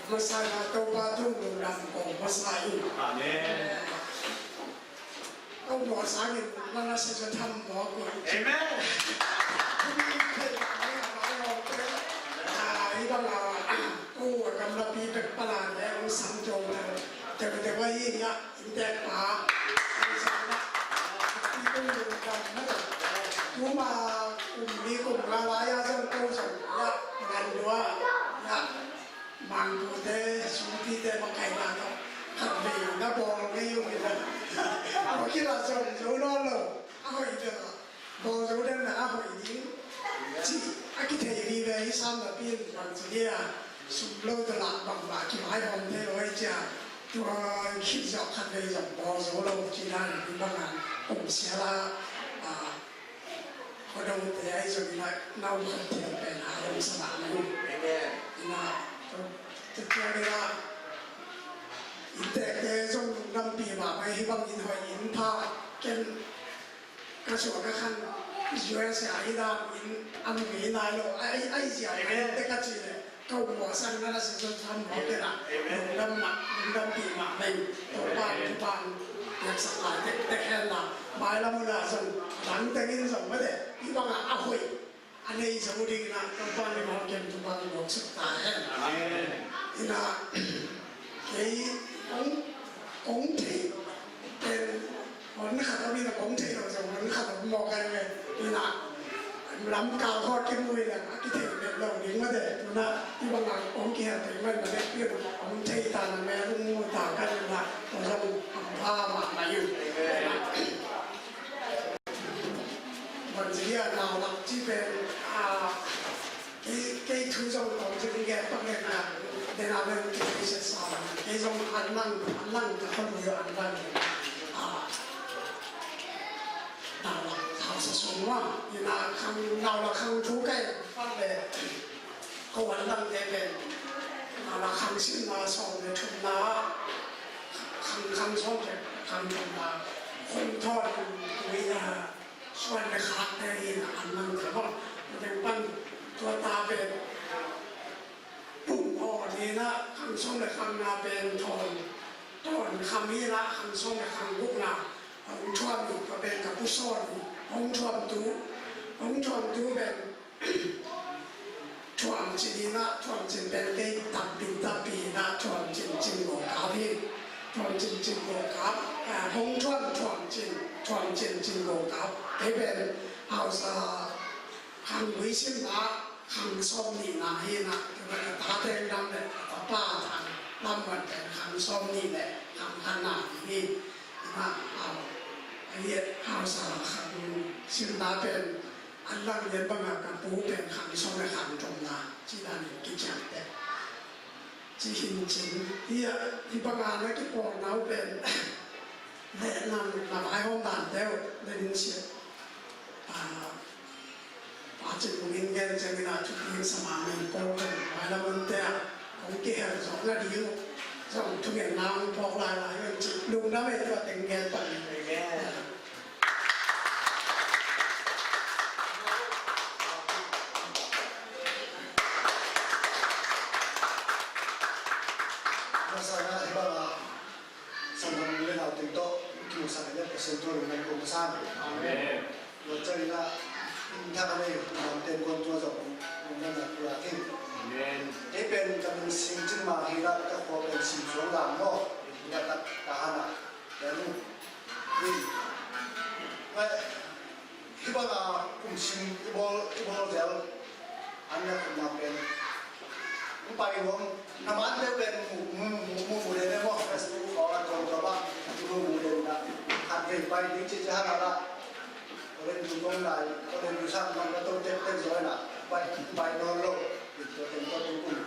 Masa ina Topa tung lungdam kong masa in. Amen. Kong mawh sangin nang a sese tham mawk uh. Amen. Kumi thei a mai a mai mawk uh. Ah, hi bang a, kong a gamlapi bek palan e, ong sang jong na. Teu teu a hi a, in tek pa. Ai sang na. Pi kong lu dam na. Kuma kum ni kum nga lai a zong kong zong ya, ngan dua ya. Mangtute, sungtite makaihna tawh khatvei na bawl ngei uh hi na. A kila zong zo nawn lo, a hoih deuh a bawl zo den na a hoih ding cih a kithei vive hi sam napi in bang ci dia, sum lo tawh lah bangmah kivaihawm thei lo hi cia. Tua khit zawh khatvei zong bawl zo lo cih dan hi bang a, kum sial a, a, Khuadote ahi zongin ah, nau khat thei pen a hong sa mah na hi. Amen. Ina, tu, tu, tu, ina, inntekte zong lungdampih mahmah hi bangin hoih in pha, ken ka suan ka khan U S A i dam in a mu hi nai lo, ai, ai zia, amen, te ka ci le. Ka um mawh sang na na si zon tham mawh kei na. Amen. Lungdam mah, lungdampih mah meng. Topa in thupha piaksak lai tektek hen la. Mailam uh la zong, dang tengin zong mate. Hi bangah a hoih a nei zo dingin ah Topa in mawh kem thupha mawh suk ta hen. Amen. Ina, kei kong, kong thei pen Hon khat om in a kong thei lo zong hon khat om mawk a ve. Ina, lamkal khawng kimu in a kithei bet lo ding mate. Tuna hi bangah kong kihel thei man mate. Pi hong thei ta na me lung mu ta ka ina. Tua zong hampha mahmah in. Ina, bang ci a nau lak ci pen a Kei, kei thu zong kong ci gen pak gen na, den a ven kei kei se sa, kei zong an lang, an lang ta kha lui an lang. A, nau la, nau sa sung wa, ina khang, nau la khang thu kei, pak le, ko an lang te pen, nau la khang sim na sawm le thum na, khang, khang sawm le khang thum na, khong thawh, ui na, Suan le khak te hi na an mang te maw. Tua teng pan tua ta pen pum aw ni na khang sawm le khang na pen thawn, thawn kham hi na khang sawm le khang guk na hong thuam hi. Tua pen ka pu sawn hi. Hong thuam tu, hong thuam tu pen Thuam cin hi na, thuam cin pen kei tampi tampi hi na, thuam cin cin go kap hi. Thuam cin cin go kap, a, hong thuam thuam cin, thuam cin cin go kap. Kei pen hausa khang gui sim na, khang sawm nih na hi na, kei pen a ta teng dam le, a ta pa tang dam wan pen khang sawm nih le, khang khat na hi. Hi na, a, Ahi hausa khang simna pen an lang lian banga ka pu pen khang sawm le khang thumna ci danin kiciamteh. Ci hin cin hi a, hi banga na kipawlna uh pen le nang na vaihawm dante uh le nin sia. Pacin mungin gen ciangin a thupi sa mah min ko kan mailam unte a kong kihel zawh nading zong thugenna hong phawk lailai un ci. Lungdam ei, tua teng gen pan. Masa na hi bang a Sanggam le nauteng tawh kimuhsak in, Pasian tungah lungdam ko masa. Amen. Tua ciangin ah, in thak a nei, nauteng kuan tua zong lungdamna pulak in. Amen. Kei pen ka min Sing Cin Mang hi a, ka khua pen Sim Suang Lam maw. Hi a, ka, ka han a. Tua nu. Hih bang a kum sim i bawl, i bawl zel an nek khopna pen hong pai nuam. Na mante pen mu, mu, mu, mu, mu den e maw, Facebook khawng a tuamtuam ah i mu, mu den na. Khat vei pai ding cih ciang hang a la. Kolen tu kong lai, kolen tu sang man ka to tek tek zaw na. Pai, pai nawn lo. Tua teng tawh tung kum.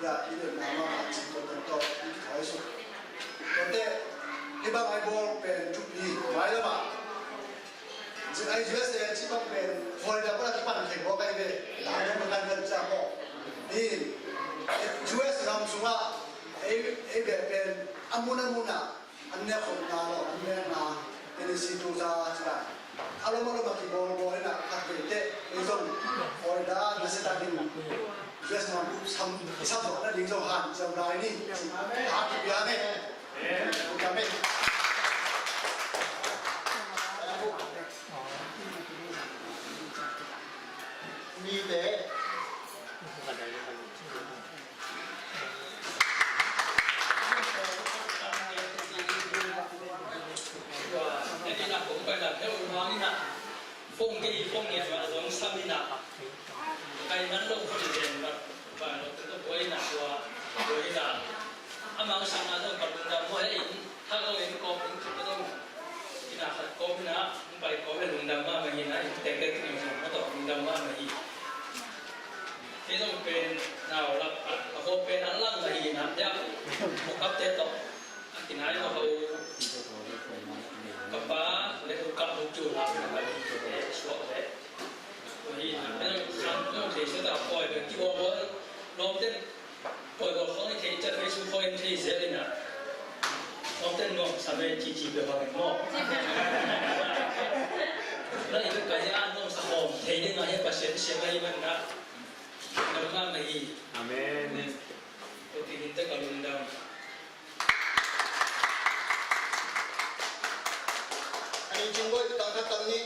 Ya, i den na ma ma cih tua teng tawh i kithawi suk. Tuate, hih bang a i bawl pen thupi, mailam ah. Zin ai U S A ci bang pen, Florida bang a kipan thei bawk ai ve. Lam dang kan kan cia bawk. Ni, U S gam sungah, ei, ei beh pen, a mun a mun ah, an nek khopna lo, an nekna, Tennessee tuza ci bang. A lom a lom a kibawlbawl in ah, khat vei teh, ei zong, Florida, na se ta ding. Yes, man, sam, sam, na ding zong han, zong dai ni. Ha, kipia ne. Amen. Mite. Phone kei, phone ngiat mah zong sam in ah. Kai man lo khun zen mah, ban lo tawh buai in ah, tua, buai in ah. A mang sang ah zong ka lungdam maw, hei in, tha lo in kawm in, ka zong in ah khat kawm in ah, hong pai kawm in lungdam mahmah hi in ah, in tek tek in zong ka tawh lungdam mahmah hi. Kei zong pen nau lak ah, a kawm pen a lang mah hi in ah, ya, kawm kap te tawh. A kinai lo ho. Ka pa le u ka mu cu la ka ni te suak le. Ko hi na pe san no te se ta poi be ki bo bo. Nom te poi bo khong te cha pe su khoi te se le na. Nom te nom sa me chi chi be ba mo. Na i ka ya nom sa hom te de na he pa se se mai man na. Ka ma na hi. Amen. Ko ti hin te ka lungdam. Ani cingoi tang khat tang nih.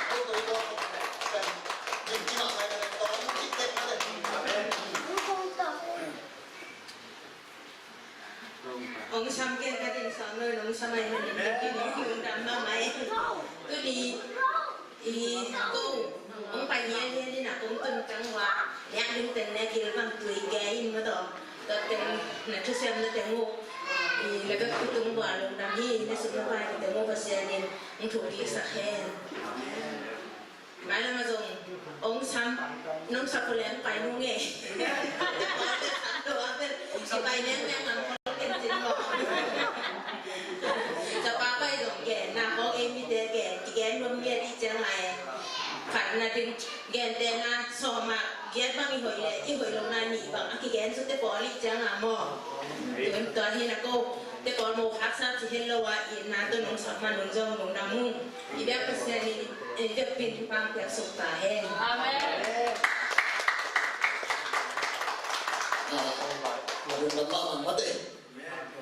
Ko ko ko. Kan jing cima kai kan tong cik tek na deh. Amen. Ong sam ke ka din sa noi nong sa mai man din din nong dam ma mai. Tu di I ko hong pai hian hian in a kong tun kang ua, liak ding teng ne gil bang tui ge in ma tawh. Tua teng na thusiam na teng uh. I na ka kutung ua lungdam hi, na suk na pai na teng uh Pasian in hong thukiksak hen. Mailam a zong hong sam, nong sak uh leng pai nung e. Pai neng neng ang Ken cin mawh. Ka pa pai zong gen na hong ei mite gen, kigen nuam ngiat i ciang lai. Khat na ding gente na sawm ah giat bang i hoih leh i hoih lo na nih bang a kigen su te pawl i ciang a maw. Tun tua hi na ko te pawl mo haksa ci hen lo a i na to nong sak man nong zong nong dam mung. I biak Pasian in i biak pin pang piak suk ta hen. Amen. Ah, lungdam mahmah mate.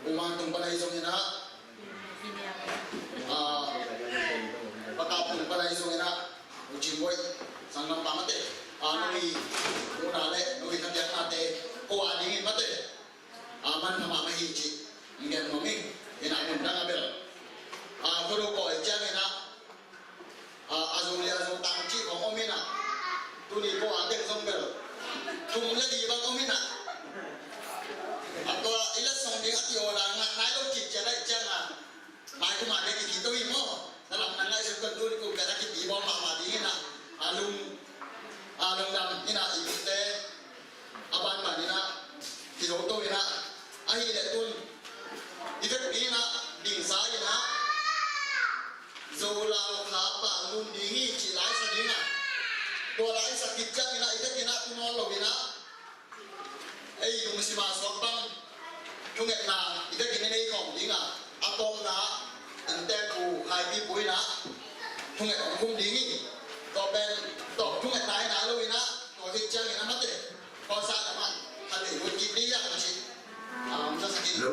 Tua tung pan ahi zongin ah, ah, Patap tung pan ahi zongin ah, U Cing Boih, sanggam pa mate. Ah, nong i, nong na le, nong i khatiak nate, ko a dingin mate. Ah, man pha mahmah hi ci, ngen mawk ing, in ah mun dang a bel. Ah, ko do ko i ciangin ah, A, a zo le a zo tang cih khong om in a, tuni ko a tek zong bel thum le li bang om in a, a tua i letsong ding a ti aw la ngah nai lo cih ciat a, Kuamah bek i kito hi maw? Na lam na ngaihsut kei un, tuni kum pen a kipi bawl mahmah ding in ah, a lung, a lungdam in ah i biate a banban in ah kihoto in ah, ahih leh tun i vekpi in ah dingsa in ah Zo Lau Kha Pang Lun ding hi cih la i sa ding a, tua la i sa khit ciangin ah i vek in ah tu nawn lo in ah ei lungsim a suak bang thungetna i vekin i nei khawm ding a, a tawpna innteekpu Haipipu in ah thunget hong khum ding hi. Tua pen tawp thungetna hi nai lo in ah, tua khit ciangin a mate khuasa lam ah khat vei lut kik ding hi hang a ci. Amen. Hello.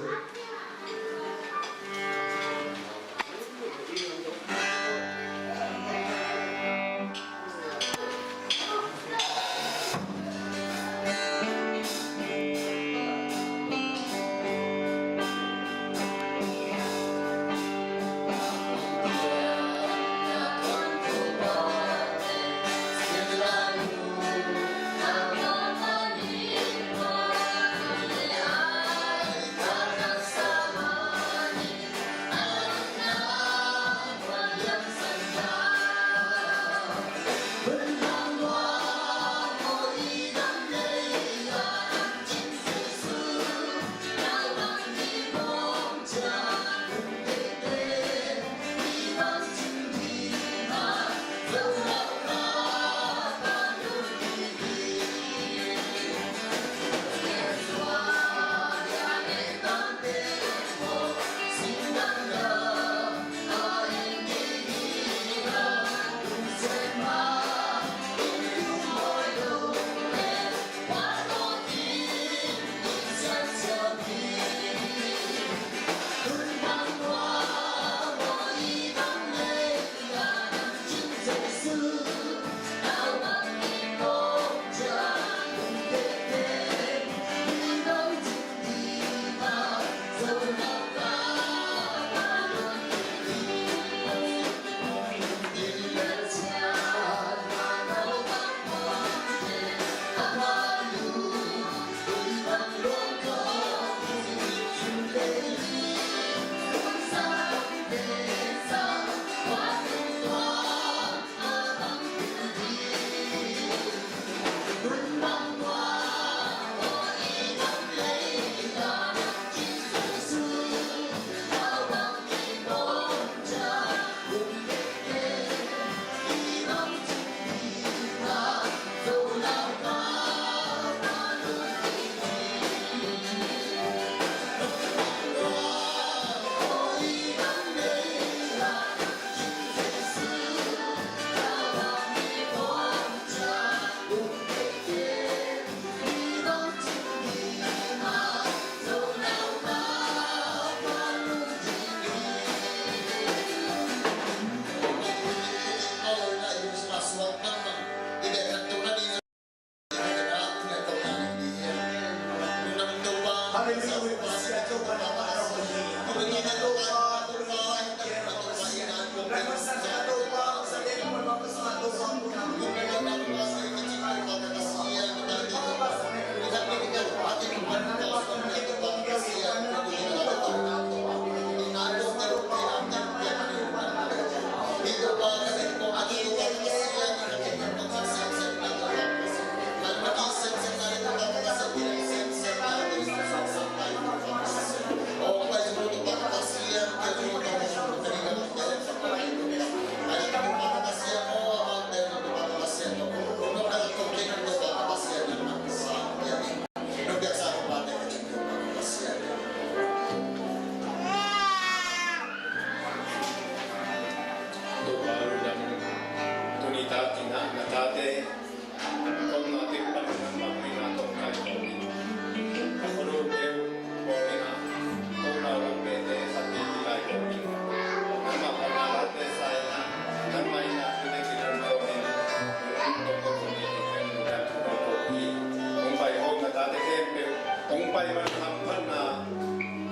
Hong pai man hamphatna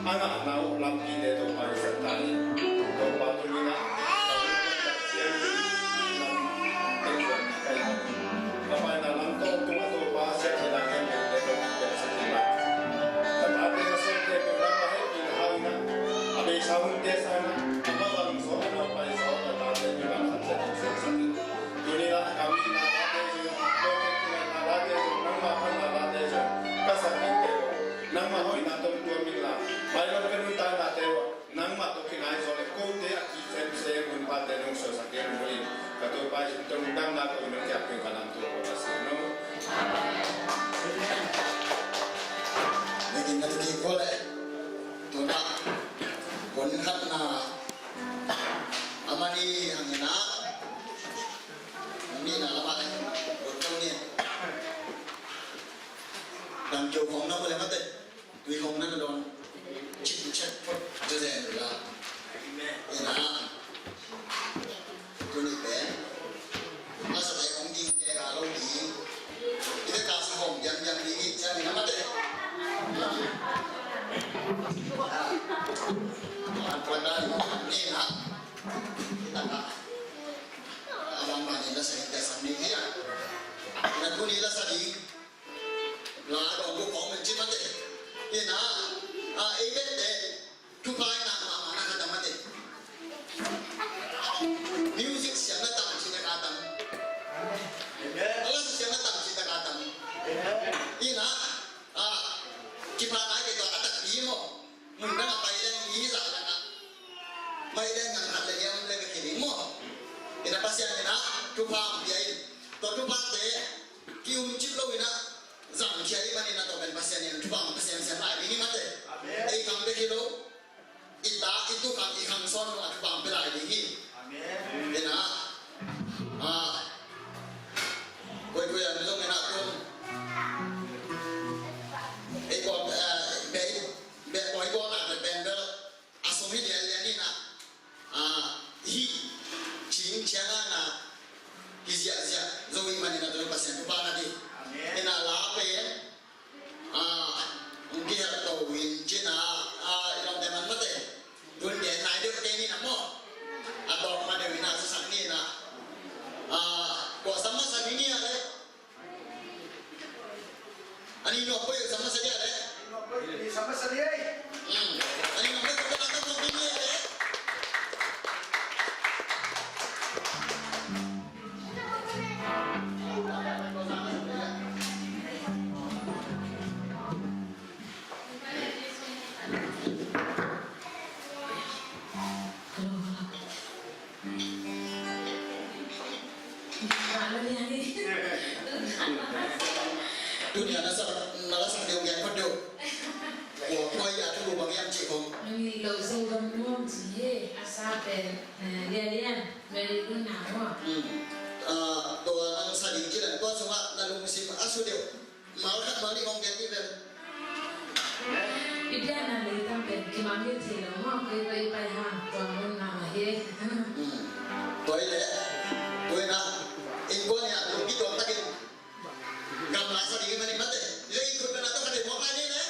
a ngahna uh lampi te Topa i sat ta in. Topa tuni-in ah ka paina lam tawh tung a Topa siathina khempeuh te Topa piaksak in ah, ka tate ka sawmte peuh lam a hehpihna hau in ah, a beisa hunte sang in ah, a Tua dan ina, ina ka, a bangmah in la sa ding, tua sam ni hi a. Ina tuni la sa ding la dong bu kong men ci mate. Ina, a, ei bek te thupha ina mahmah na ka ta mate. Music siam na tam ci na ka tam. Amen. A la siam na tam ci na ka tam. Amen. Ina, a, kipa na ke to a tak di mo. Mun na pai leng i za na ka. Pai leng ngan hat le yam le ke kiri mo. Ina Pasian ina thupha pia in. To thupha te ki um cip lo ina. Zang khia i manin a to pen Pasian in thupha Pasian siam lai ding hi mate. Amen. Ei khang bek hi lo. I ta, i tu khang, i khang sawn lo a thupha pia lai ding hi. Amen. Ina, a, koi koi a mi zong ina tung. Ei ko, eh, be, be koi ko na be ben bel. A sum hi lianlian ina, a, hi, cing ciang a na, hi ziahziah zo i manin a tun Pasian thupha na di. Amen. Ina la pen, a, hong kihelh to in cin a, a, i lawmte man mate. Tun gen nai deuh te ni na maw. A tawk ma deuh ina susak ni na. A, kua sam masa ni ni a le. Ani nuam poi, sa masa dia le. Ani nuam poi, sa masa dia. Hmm. Ani nuam poi, sa masa dia le. Tuni a na sa, na la sa deuh ngiat ko deuh. Kua kua i a thu bang i am ci kong. Nung i lo so bang nuam ci he, a sa pen, eh, lian lian, very good na mo. Hmm. Ah, tua nang sa ding ci lan tua sungah na lungsim a su deuh. Mal khat mal nih hong gen ni vel. I pianna lei tam pen kimang hi thei lo maw, koi koi pai hang tua mun na mah hi. Hmm. Tua hi leh, tua hi na, innkuan hi a, lungki tuam takin gamla sa ding hi mah ni mate. Lei innkuan na tua khat hi mawk lai ni leh.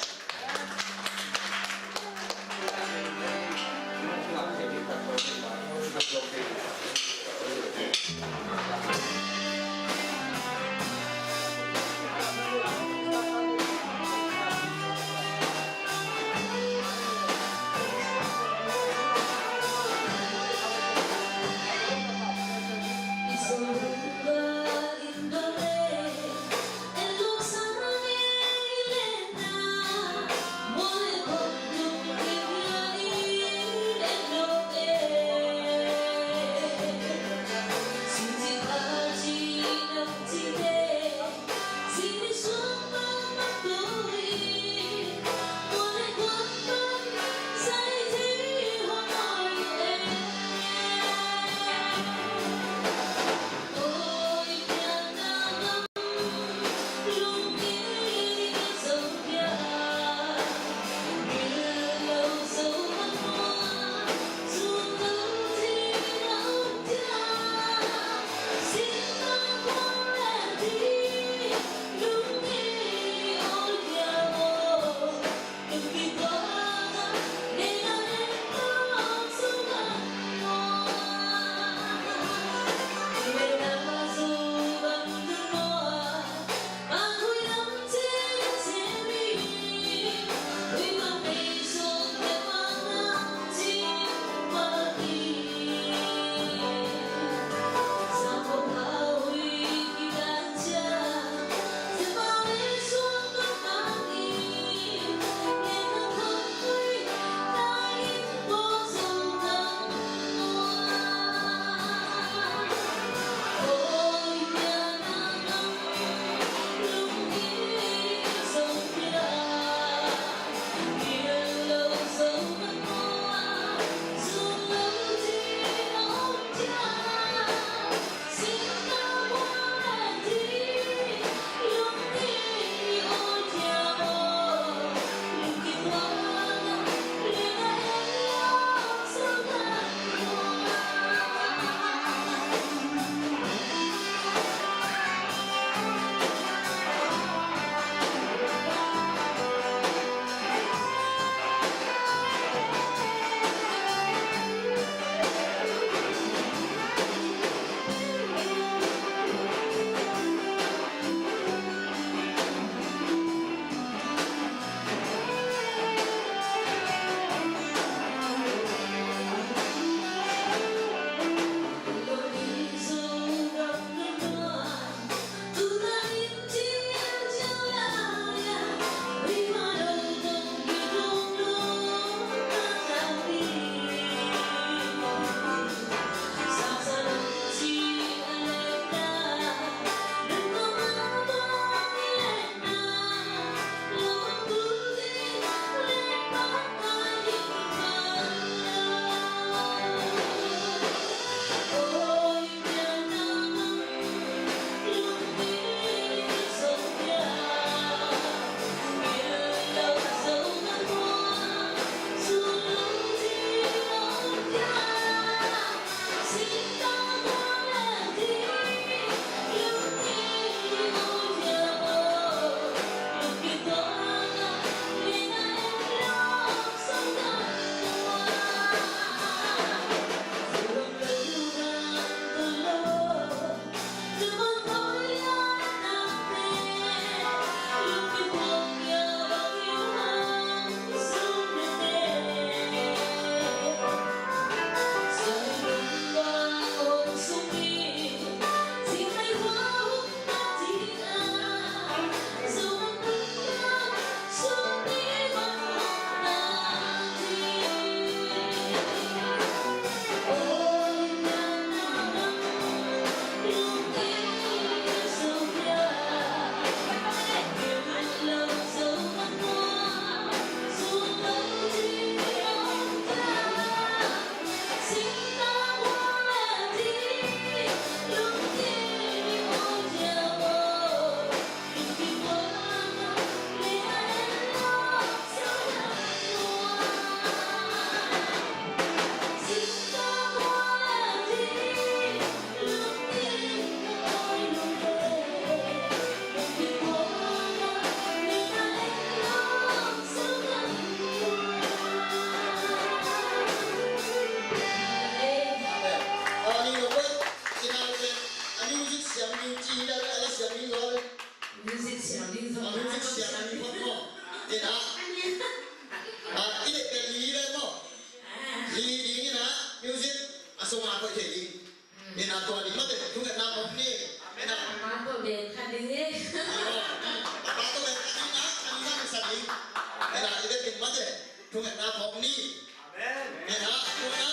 Thungetna phawk ni. Amen. Ina, tuna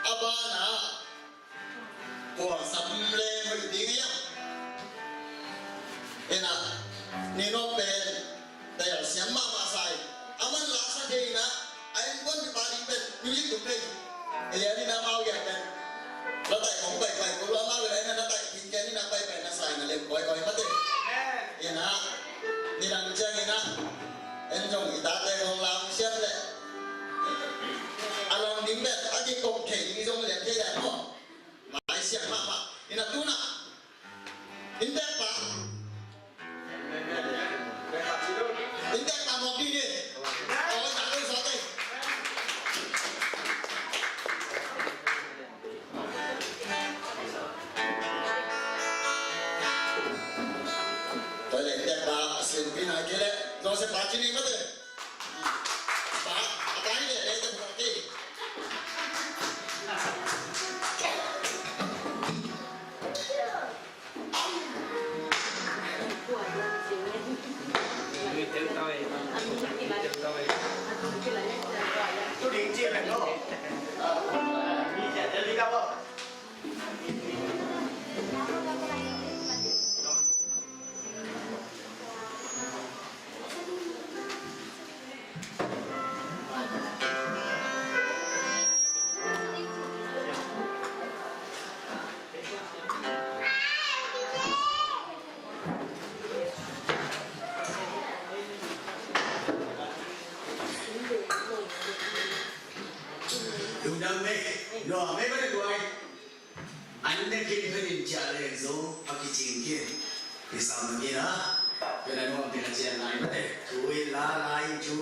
a bana kua sam le hoih ding hiam? Ina, ni no pen tayal siam mahmah sa hi. Aman la sa thei ina, a innkuan kipa ding pen music tum thei. Elian ina mau ya pen la tai kong pai pai ko la mau ya ina la tai kin ken ina pai pai na sa ina lem koi koi mate. Ina, ni dang ciang ina, en zong i tate hong lam siam le a lam ding pen a kikop thei ding zong lian thei lian maw? Lai siam mahmah. Ina tuna inntek pa, inntek pa mawk dih ni. Aw, sa dih, sa dih. Tua le inntek pa, sin pina kile. Joseph pa cini mate. Pa, a pa hi le, le te pa ki. Lungdam mei, lua mei, bade guai. An ne khin phetin ciah leng zong a kicing khin. Kisam na mina pena nuam pena cian lai mate. Thu in la lai in thu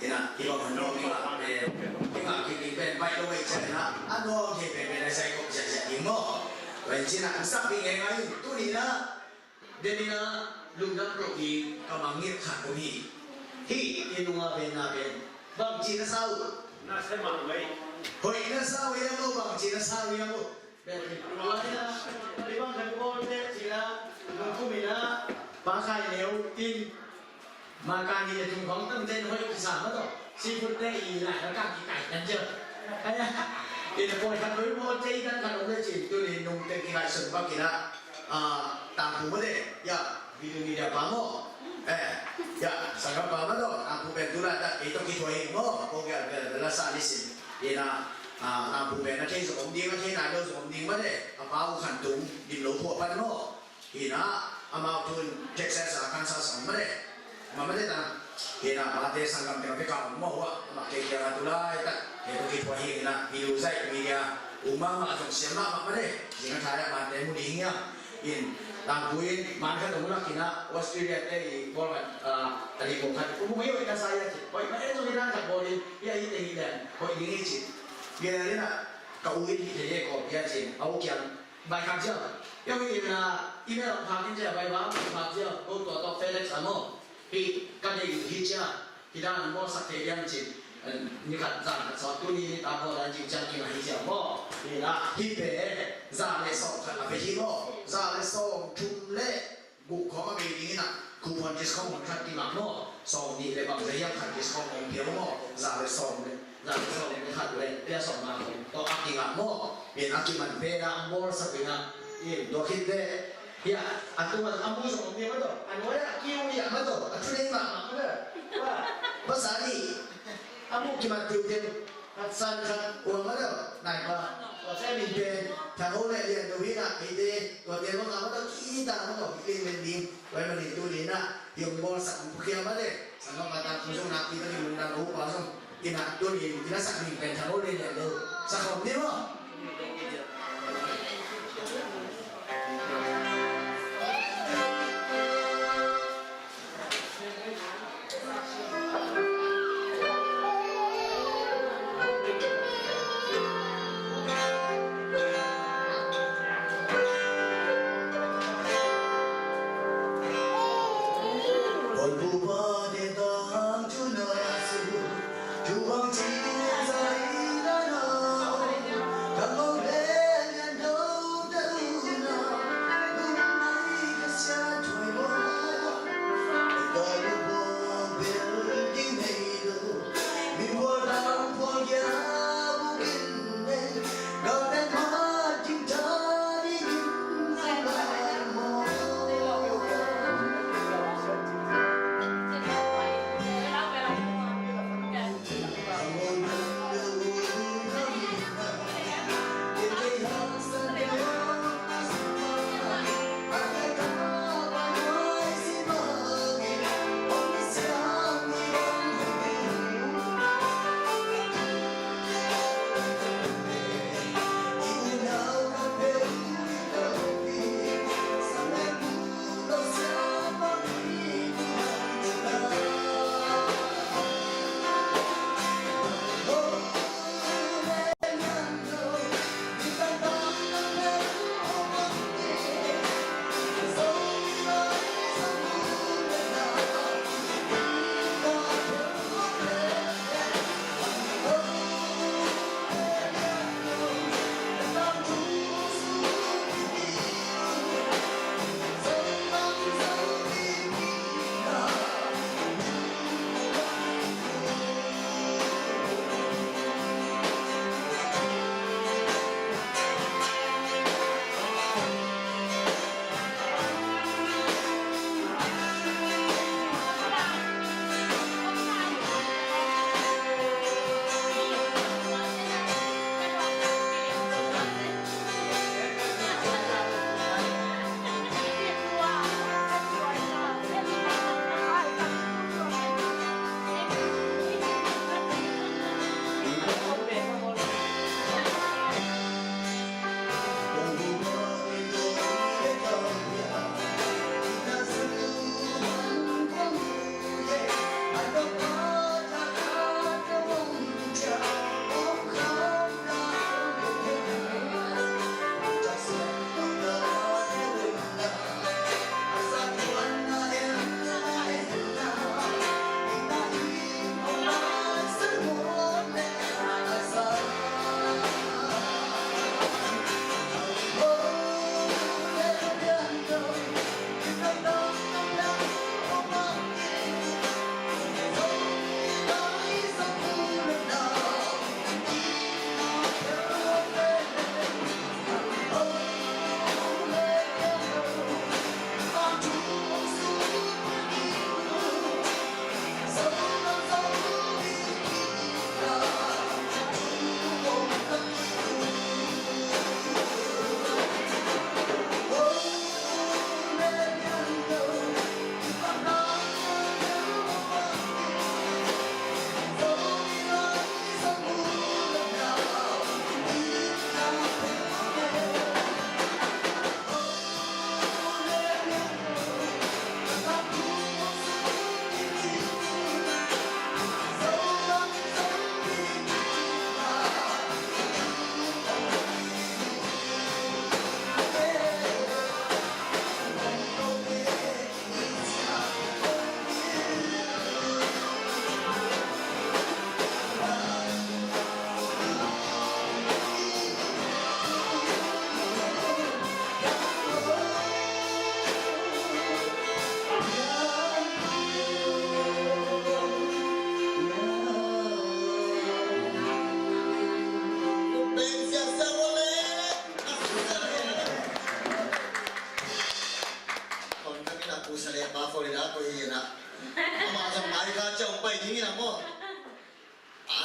ina i bang hon nuam i ngah pen, i ngah khin ding pen baih lo ei cian ina a nuam thei pen pen a sai kop cian cian ding maw. Tua in cina an sak ding e ngai in tuni ina den ina lungdam lo ding ka mangngilh khat om hi. Hih i nunga pen na pen bangci na sa uh? Hoih na sa uh hiam maw, bangci na sa uh hiam maw? Tua ina, i bang khat bawl te cina, nungkum ina, pa khai neu in, ma ka ni le tung khong tang ten hoih kisa ma tawh. Seafood te i lai la ka kikai kan cia. Ina pawi khat hoih bawl te i kan kan om le cin, tuni nung te kikai sun bak ina, ah, tangpu ma de, ya. Video media pa maw? Eh, ya, sanggam pa maw tawh, a pu pen tu la ta, kei tawh kithuah hi maw? Ko kia bel, bel la sa ni sin. Ina, ah, a pu pen na thei zong om ding, na thei nai lo zong om ding maw le, a pa uh khan tung, din lo phuah pan maw? Ina, amau tun Texas a kan sa song maw le. Ma maw le ta, ina, pa te sanggam te ka pe ka om maw hua, ma kei kia tu lai ta, kei tawh kithuah hi ina, video zai, media, um ma ma zong siam ma ma maw le, zing a thai a ma te mu ding ya. In, tangpu in, man khat hong lak in ah, Australia te i bawl khat, ah, a dik bawl khat, um, um, i hoih na sa i a ci. Hoih ma e zong i dan khat bawl in, i a i te i dan, hoih ding i ci. Bia in ah, ka u in hi thei e ko, bia ci. A u kiang, bai khat cia. I hoih in ah, i mel hong phak in cia, bai ba hong phak cia. Ko tua tawh FedEx a maw. Hi, ka deih hi cia. Hi dan bawlsak thei diam cin, eh, ni khat zan khat sawt tuni ni ta bawl dan cin ciang kinga hi ciang maw. Hi na, hi pen za le sawm khat a pe hi maw. Za le sawm thum le guk khawng a bei ding in ah, coupon discount mun khat kingah maw. Sawm nih le bang le hiam khat discount hong pia maw. Za le sawm le, za le sawm le khat le pia sawm ma khawng tawh a kingah maw. Hi na kiman pen a bawlsak ding ah. Hi, tua khit le, Hia, a tung a, a mu zong om ni ma tawh. A nuai a kiu ni a ma tawh. A thu nei mahmah ma tawh. Wa, pasal ni. A mu kimat tiu tiu. Khat san khat ua ma tawh. Nai pa. Tua se min pen. Thang ho le lian do wi na. Hei te. Tua te ma ma tawh. Ki ta ma tawh. Ki men ding. Tua ma ni tu ni na. Yong bawlsak pu kia ma te. Sang ma ta pu zong na ki ta ni mun na ko pa zong. Ina tuni, ina sak ding pen thang lo le le lo. Sak khawm ni maw?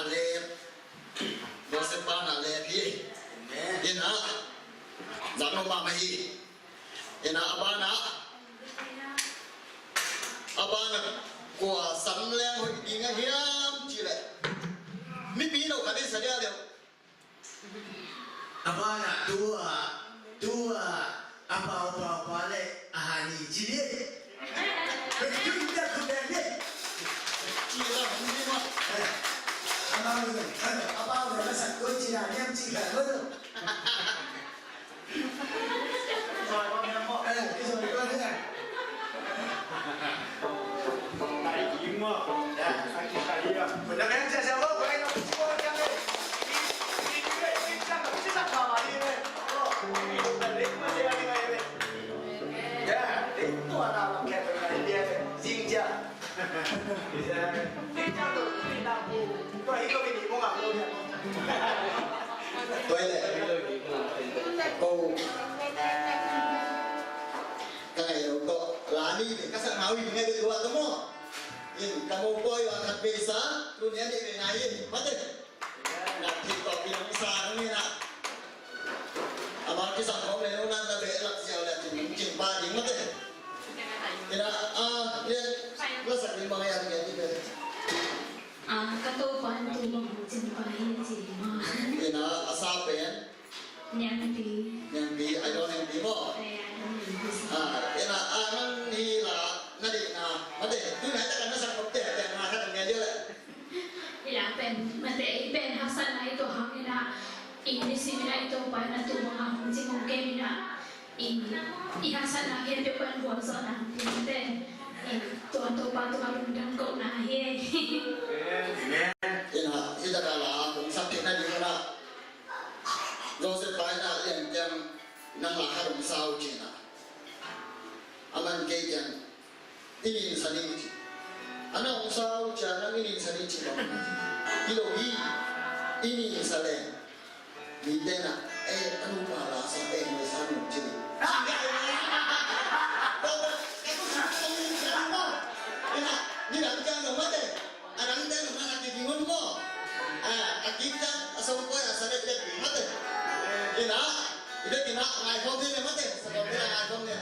Lep. Joseph pa na lep hi. Amen. Ina. Zang lo mama hi. Ina a bana. A bana kua sam leng hoih ding a hiam ci leh. Mipi lo khat i sa dia leh. A bana tua, tua, a pau pau pa le a hani ci dia. Tua tua tua tua dia. Ci la hong ni ma. A pau le, a pau le la sa ko ci la niam ci la lo. Tua hi leh. Ko. Ka ngai lo ko. La ni te ka sa ngau hi ngai lo tua to mo. In ka mo poi wa khat pe sa. Tu ni a ni pe na in. Mate. Na thei tawh pi nong sa nong hi na. Ama kisam khawm le nong nan na be lak ziau le cin cin pa ding mate. Ina a lian la sak ding bang a yan ngen ding be. A, ka Topa in tu bang hong cin pa hi ci ma. Ina a sa pen. Niangpi. Niangpi, ai lo niangpi maw. Ai, ai lo niangpi sa. A, ina a nang ni la na dikna. Mate, tu na ta kan na sak kop te, te na khat ngen ding le. I la pen, mate, i pen haksatna i tuah hang ina, i nisim ina i Topa ina tu bang a hong cing hong kem ina, i, i haksatna khempeuh pen vualzawhna hong pia mate, i tua Topa tungah lungdam kohna hi. Amen. Ina, i taka la hong sak theihna ding ina, Joseph pa ina lian tiang nang la khat hong sa uh ci ina. A man kei tiang i nin sa ning ci. A na hong sa uh ciang nang i nin sa ning ci bang. Hi lo hi. I nin sa leng. Mi te na, eh, a nupa la sa, eh, noi sa nung ci ni. Ci ngai ni. Ni dang ciang lo mate. A dang te lo na ki ding un mo. A, a ki ta, a song ko ya sa le le mate. Ina. Ina, ina, ngai khawm ni mate. Sa ko ni ngai khawm ni.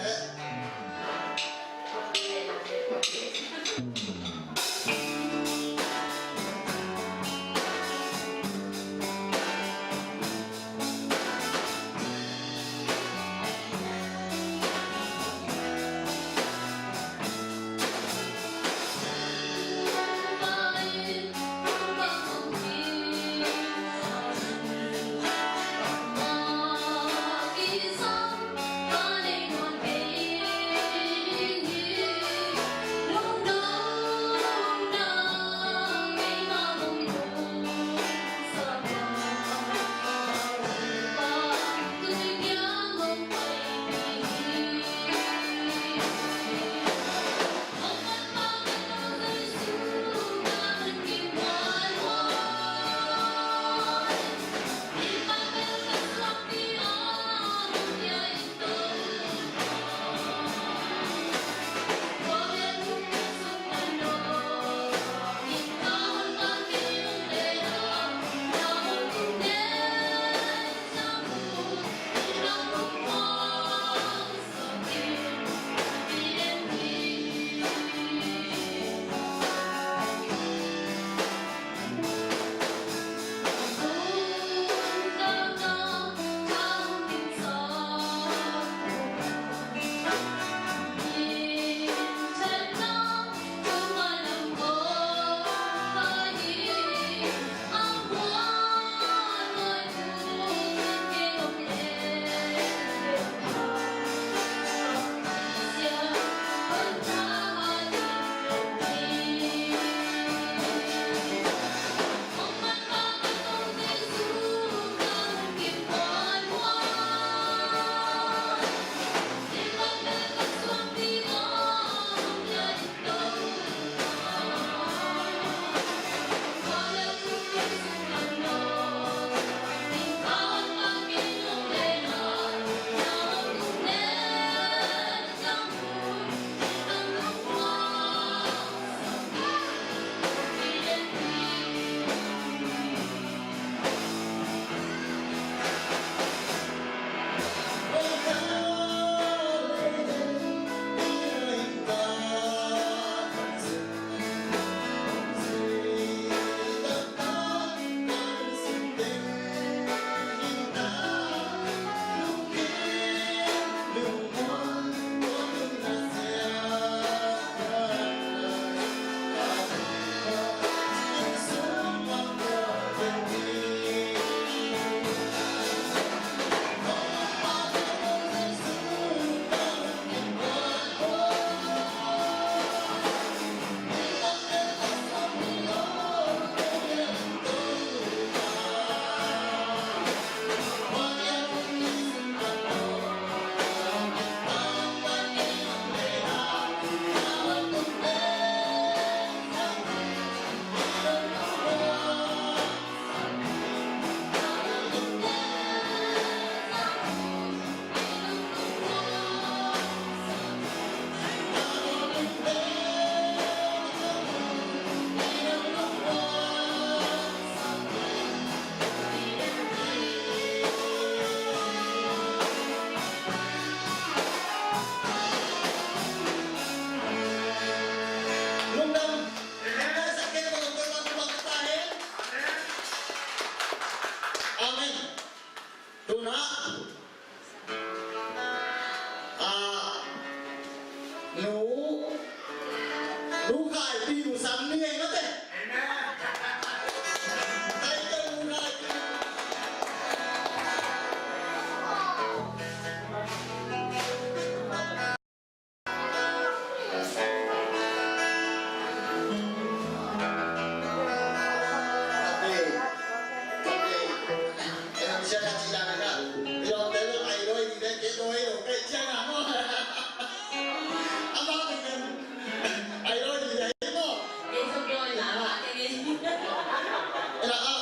Ena a.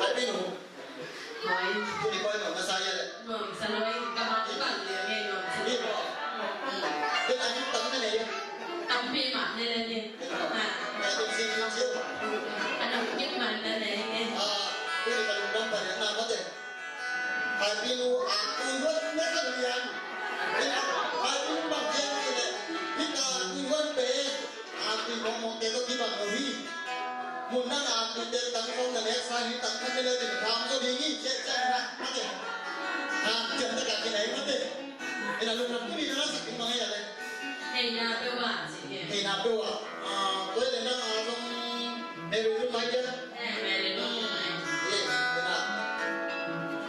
Hai pinu. Hai. Tuni koi nuam na sa ia le. Nuam sa loi, ka ma bang le nge nuam sa loi. Ni bo. Ken a gim tam na nei ia. Tampi mah nei le ni. Ka gim si gim si. A nuam gim man na nei nge. A, tuni ka lungdam pa le na mate. Hai pinu a tui huan na ka lian. Hai pinu bang kian ki le. Ni ka tui huan pe. A tui mawngmawngte tawh kibang lo hi. Mun dang a tuite tang khawng na lek sa hi, tang khat ni le ding tham zaw ding hi, ciah ciah na, mate. A ciah tak a kinai mate. Ina lungdam tuni na la sak ding bang hi a le. Hei na peuh a, ci hi. Hei na peuh a. A, tua le nang a zong Mary Lung Mai dia. Eh, Mary Lung Mai. Yes, ina.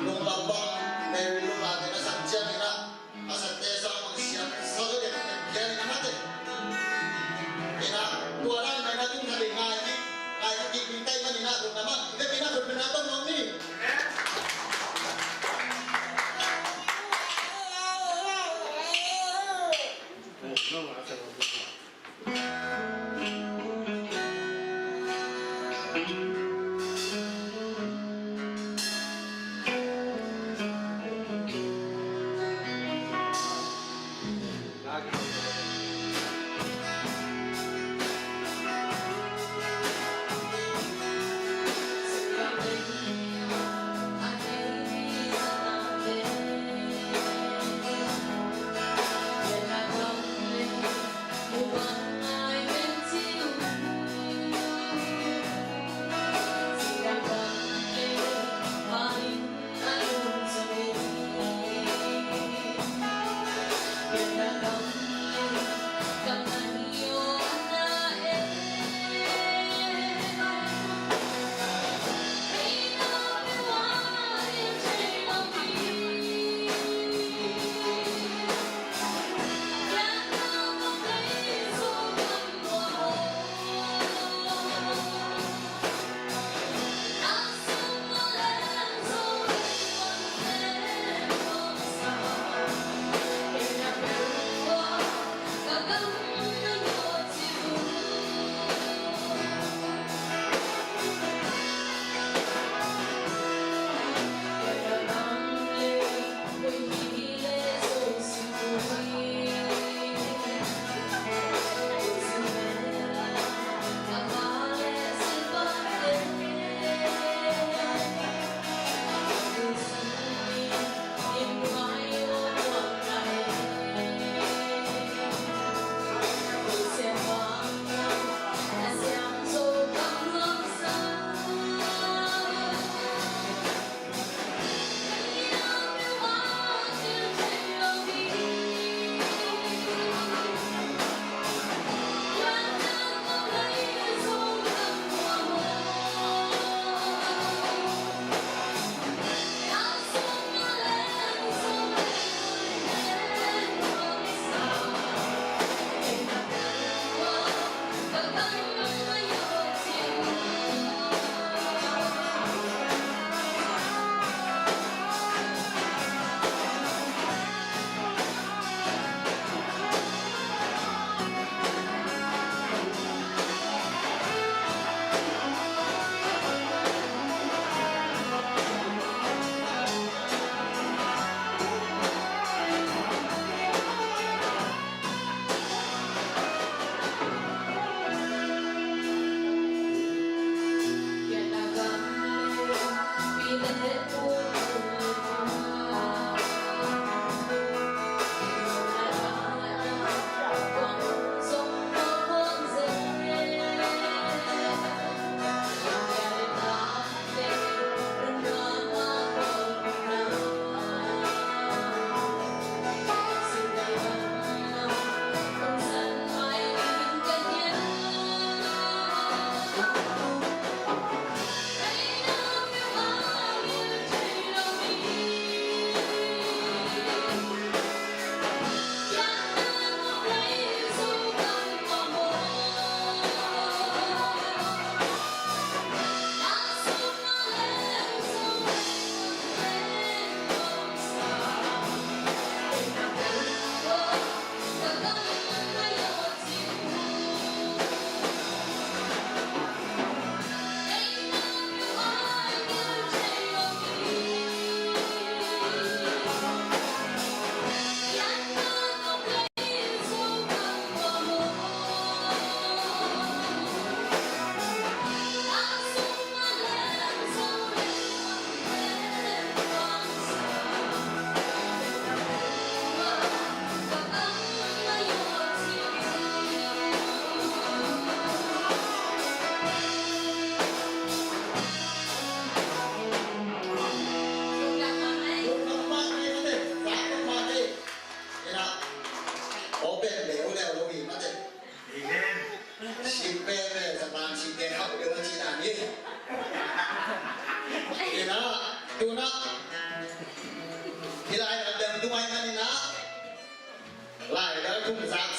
Lungdam bang Mary Lung Mai na sak ciang ina. A sakte sang mang siam sa lo ding pian ina mate. Ina tua dan mai na tung khat ding ngai ki ngai ki ding kai man ina tung na ma. Ina ina tung na tung nong ni.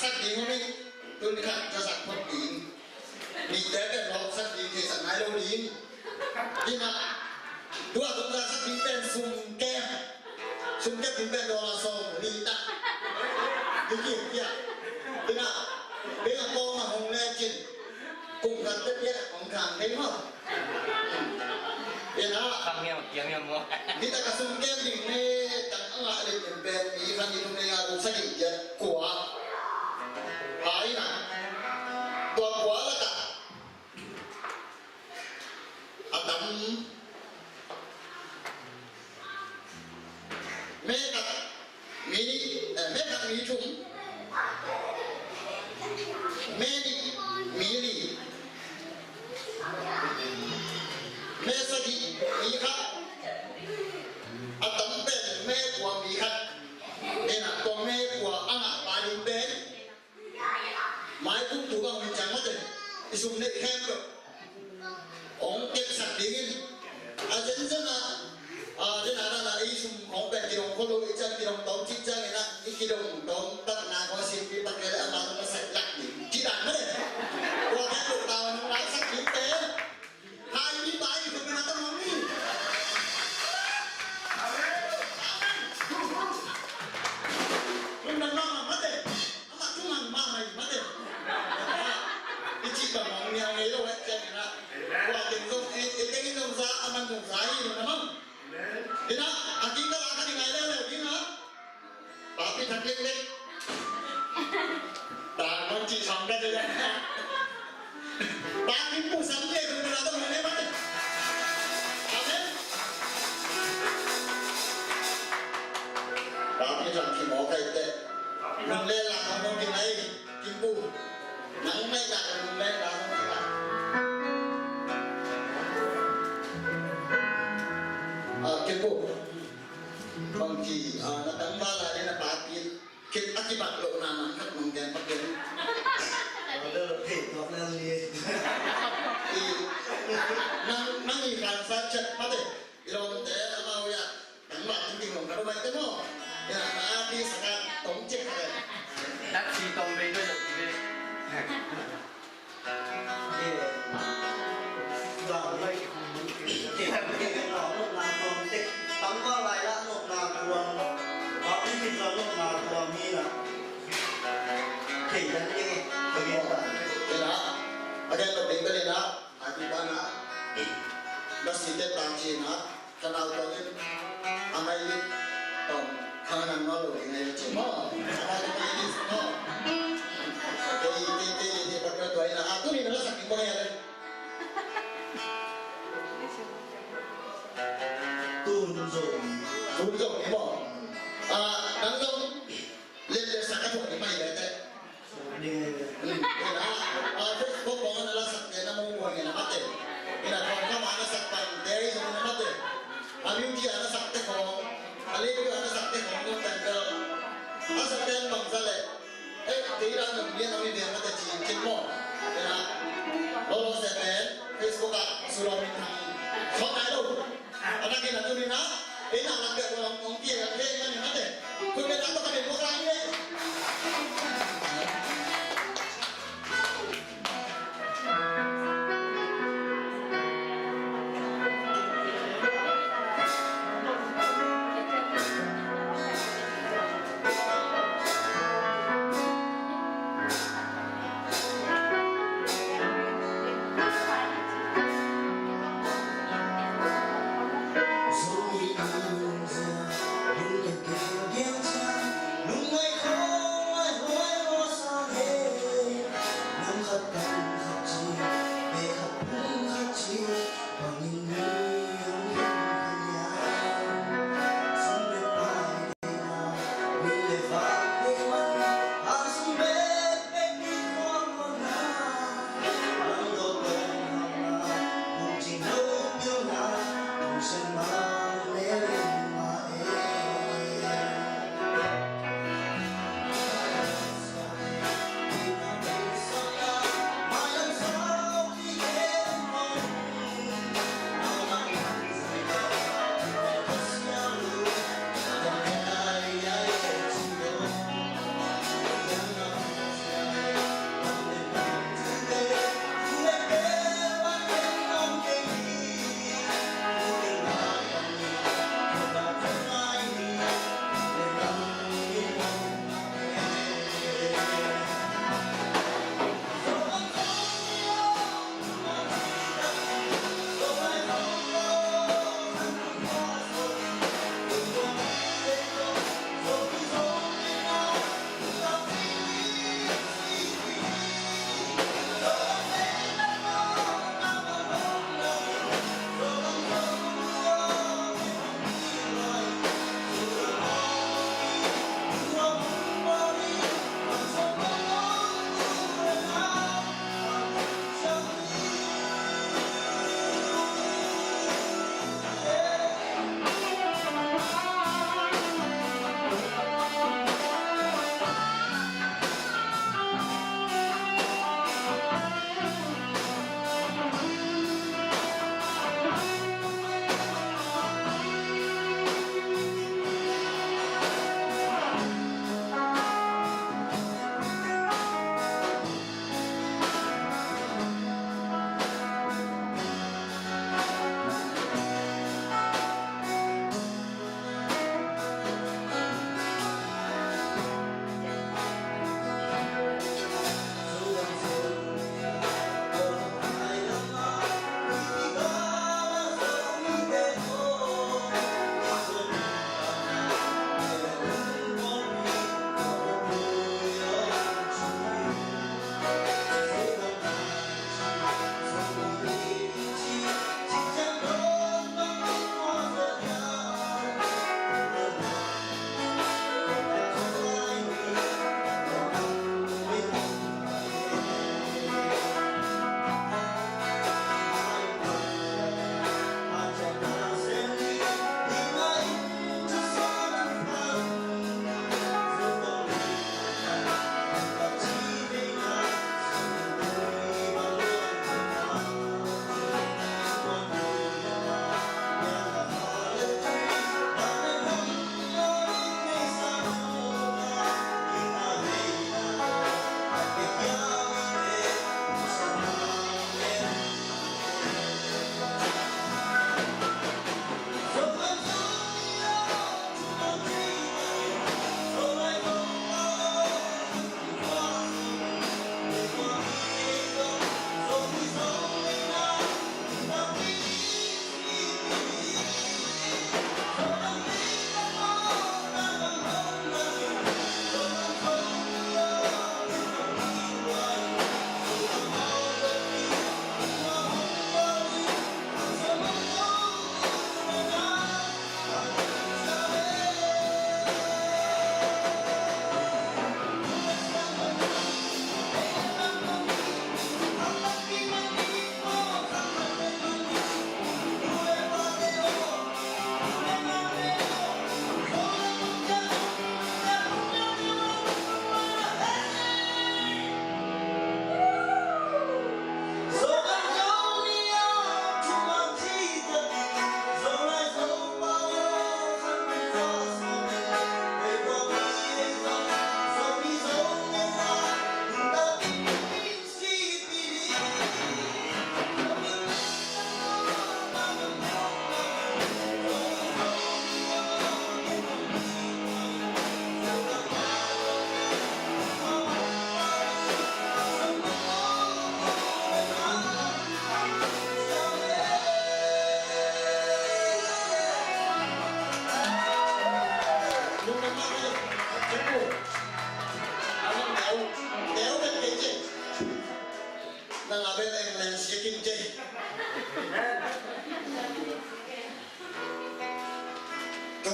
Sak ding om hi. Tun khat ka sak phot ding. Mite pen lawhsak ding, theisak nai lo ding. Ina, tua tun ka sak ding pen sum kem. Sum kem ding pen dollar sawm li tak. Ding ding kia. Ina, pen a kong a hong lecin. Kum khat te pia hong khang thei maw. Ina. Khang hiam, kiam hiam maw. Hita ka sum kem ding ne, tang a ngah lim pen mi khat ni thum ne nga kum sagih kiat kua. Hai na. Tua kua lak ah a tam me khat mi nih, eh, me khat mi thum, me nih mi li, me sagih mi khat, a tam pen me kua mi khat. Ina, tua me kua a ngah pa ding pen mai kum tu bang min ciang mate, i sum neih khempeuh hong kepsak dingin. A zenzen a, a, zen a, na, na, i sum hong pen kidong kholo, i ciang kidong tawm cih ciangin a, i kidong tawm takna kong simpi pak kei leh amah zong na sak lak ding. Cih dan mate. Tua khempeuh tau nong laksak ding te. Hai mi bai, kong na tang hong ni. Amen. Amen. Kong na tang hong mate. Amah kong hong mah mai mate. I cih bang hong nial ngei lo eh, ciang ina. Tua teng zong, i, i teng in zong za, a man zong za hi lo na mang. Ina, a king ka la ka ding ai leu leu ding ha. Papi thak leklek. Ta man ci sawm ka ci. Papi pu sam le tu na tong ne ma. Amen. Papi thak ki mo kai te. Nung le la nung ki nai ki pu. Nang nai la nung le la nung ki nai. Ah, ki pu. Bangci, ah, na tangval a ding na papi, kit a kibat lohna man khat nong gen bak gen. Order pay tuak na lian. I, nang, nang i khan sa chat mate. I lawmte amau ya, tangval ding ding long ka lo mai te maw. Ya, na a pi sa ka tong cek ka le. Taxi tong bei doi lo ti be. Ka nau tawh in a mai lit tawh khang nang nawn lo ding a hi ci maw? A mai lit maw? Kei, kei, kei, kei, kei, kei, kei, a tuni na la sak ding bang hi a le. Tun Zong. Tun Zong ni maw? A, nang zong. Lian lian sak a thuak ding mah hi ve teh. Ina, a, Facebook kong ana la sak te na mong muang ina mate. Ina kong kama na sak pan te i zong na mate. A music ana sak te kong, a lyric ana sak te kong kong tan tel. A sak te bang za le. Eh, te i ran nong lian a mi lian mate ci cin mo. Ina, lo lo se pen Facebook a Sulom Min Thang. Kong nai lo. Anak in a tuni na, in a lak deuh ko ong ong kia ka kei man in a te. Kun me tang to ka den ko ka in le.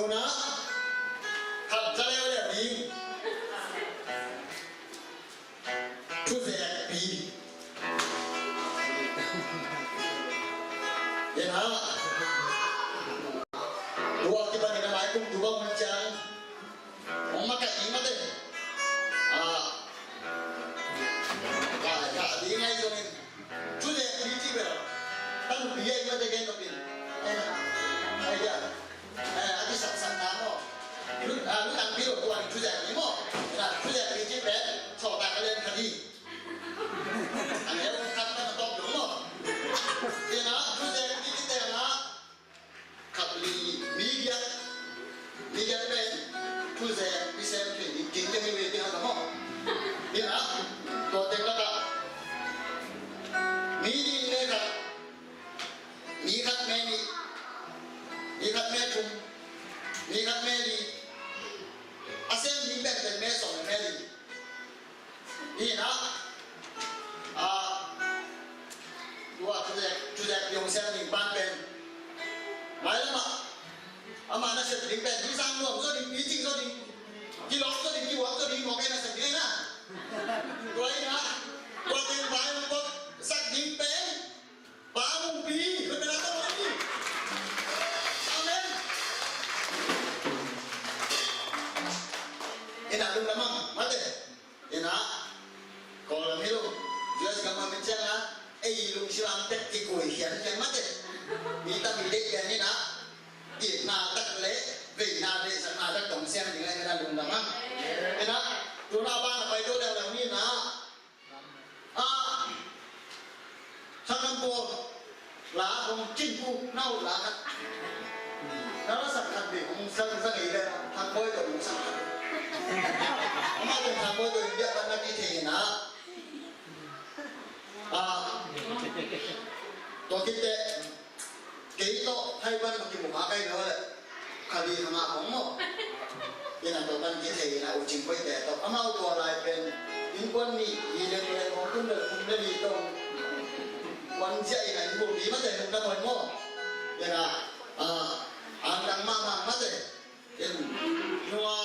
Tuna khat za leuleu ding. Thuzekpi. Ina tua kipanin a mai kum tu bang hun ciang hong makaih mate. Ah, ka ka ding ai zongin thuzekpi ci bel tanupi ai mate gen nopin. Ina ai dia. Eh, a kisapsapna maw. Lu, ah, lu tangpi lo tua thuzekpi maw. Ina thuzekpi ci pen sawltak a len khat hi. A neu khat na tawp lo maw. Ina thuzekpi ci teng a khat li mi giat, mi giat pen thuzekpi sem thei ding kik kei hi ve ci ha maw. Ina tua teng lak ah mi ding ne khat, mi khat me nih, mi khat me thum, mi khat me li, a sem ding pen pen me sawm me li. Ina ah, tua thuzek, thuzekpi hong sem ding pan pen mailam ah ama nasep ding pen hih sang nuam zaw ding, picing zaw ding, kilawm zaw ding, kiuak zaw ding mawk ei nasep ding na. Tua ina tua teng vai hong sak ding pen Pa Mungpi, khut beng a tawh mawk ni. Amen. Ina lungdam ang mate. Ina Kawlgam hi lo, U S gam a min ciang a ei lungsim a tek kikui khian khian mate. Mi tam i deih lian ina itna tak le veina deihsakna tak tong siam ding a ina lungdam ang. Ina tuna bang a pai do leuleu ni na. Ah, Thangkam Pawl la hong cin pu nau la khat. Na la sak khat be hong sang sang ei le Thang Boi to hong sang khat. Ama tong Thang Boi to India pan na ki thei na. Ah, to ki te Kei tawh Thailand ma kimu kha kai lo le. Kha li kha ngah hong maw. Ina tawh kan kithei ina U Cing Boite tawh amau tua lai pen innkuan nih hi le tua le hong tun le kum le li tong kuan ziah ina innkuan pi mate hong na hoi maw. Ina ah, ang dang mahmah mate. In nua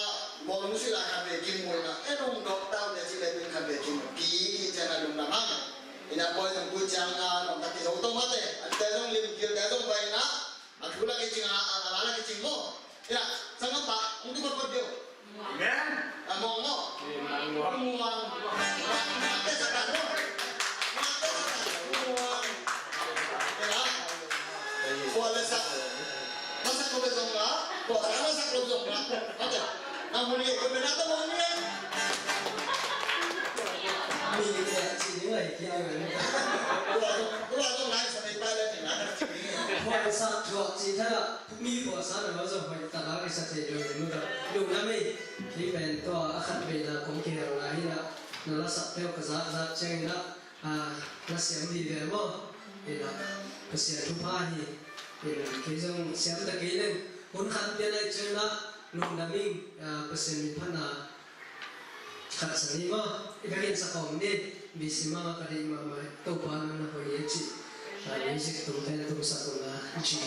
bawlung sila khat ve kimu ina en hong dawk tau te ci le tun khat ve kimu ki hi cian a lungdam ang. Ina Boy zong tu ciang a lawmtak kizo to mate. A te zong lim kil te zong bai ina a thu la kicing a, a la la kicing maw. Ina sanggampa hong tu kotpot deuh. Amen. A muang maw. Muang. Muang. Muang te sa kan maw. Muang te sa kan. Muang. Ina Kuale sak masak ko be zong la, kuale sak masak ko zong la. Ate, na huli ko be na to huli. Mi ni ke ci ni lai ki ai ni. Kuale, kuale zong lai sa mai pa le ni na. Kuale sak tua ci ta la, mi kuale sak na zong mai ta la ke sa te lo ni mu ta. Lu na mi, ki ben tua a khat be na kong ki hau na hi na. Na la sak teu ka za za ceng na. Ah, na siam hi ve maw? Ina, Pasian thupha hi. Ina, kei zong siam ta kei leng. Hun khat pian ai ciang na, lungdam ing, ah, Pasian min phatna khat sa ni maw? I ka kin sa khawm ni, B C mah ka deih mahmah, Topa nang na hoih hi ci. Ah, music tum te na tum sa tum na, ci.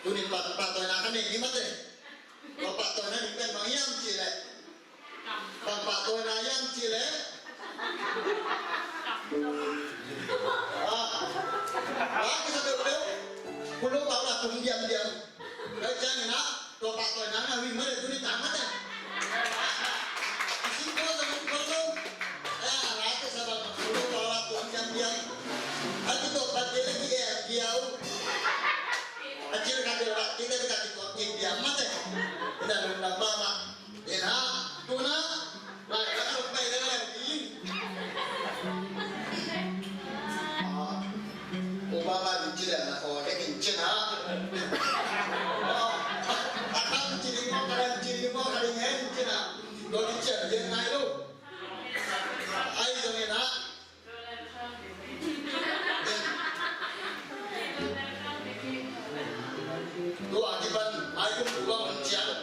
Tuni pahtawina ka nei ni mate. Tua pahtawina ning pen bang hiam cih leh, bang pahtawina hiam cih leh, ah, ah, kisa peuhpeuh. Kulu pau la tung diamdiam. Ka ciangin ah, tua pahtawina na hui mate, tuni tang mate. Isin ko sa mate ko lo. Eh, a la te sa bang kulu pau la tung diamdiam. A tu tua pat dia lagi eh, dia u. A cil ka dia lagi, dia lagi tua pat dia mate. Ina lungdam mahmah. Ina, tuna. Lai, lai, lai, lai, lai. Ah, Obama din cil na ko, eh, kin cil ha. Ah, akan cil mo, karan cil mo, karan hen cil ha. Lo din cil, dia ngai lo. Ai, zong ina. Tua kipan, ai kum tua man ciang.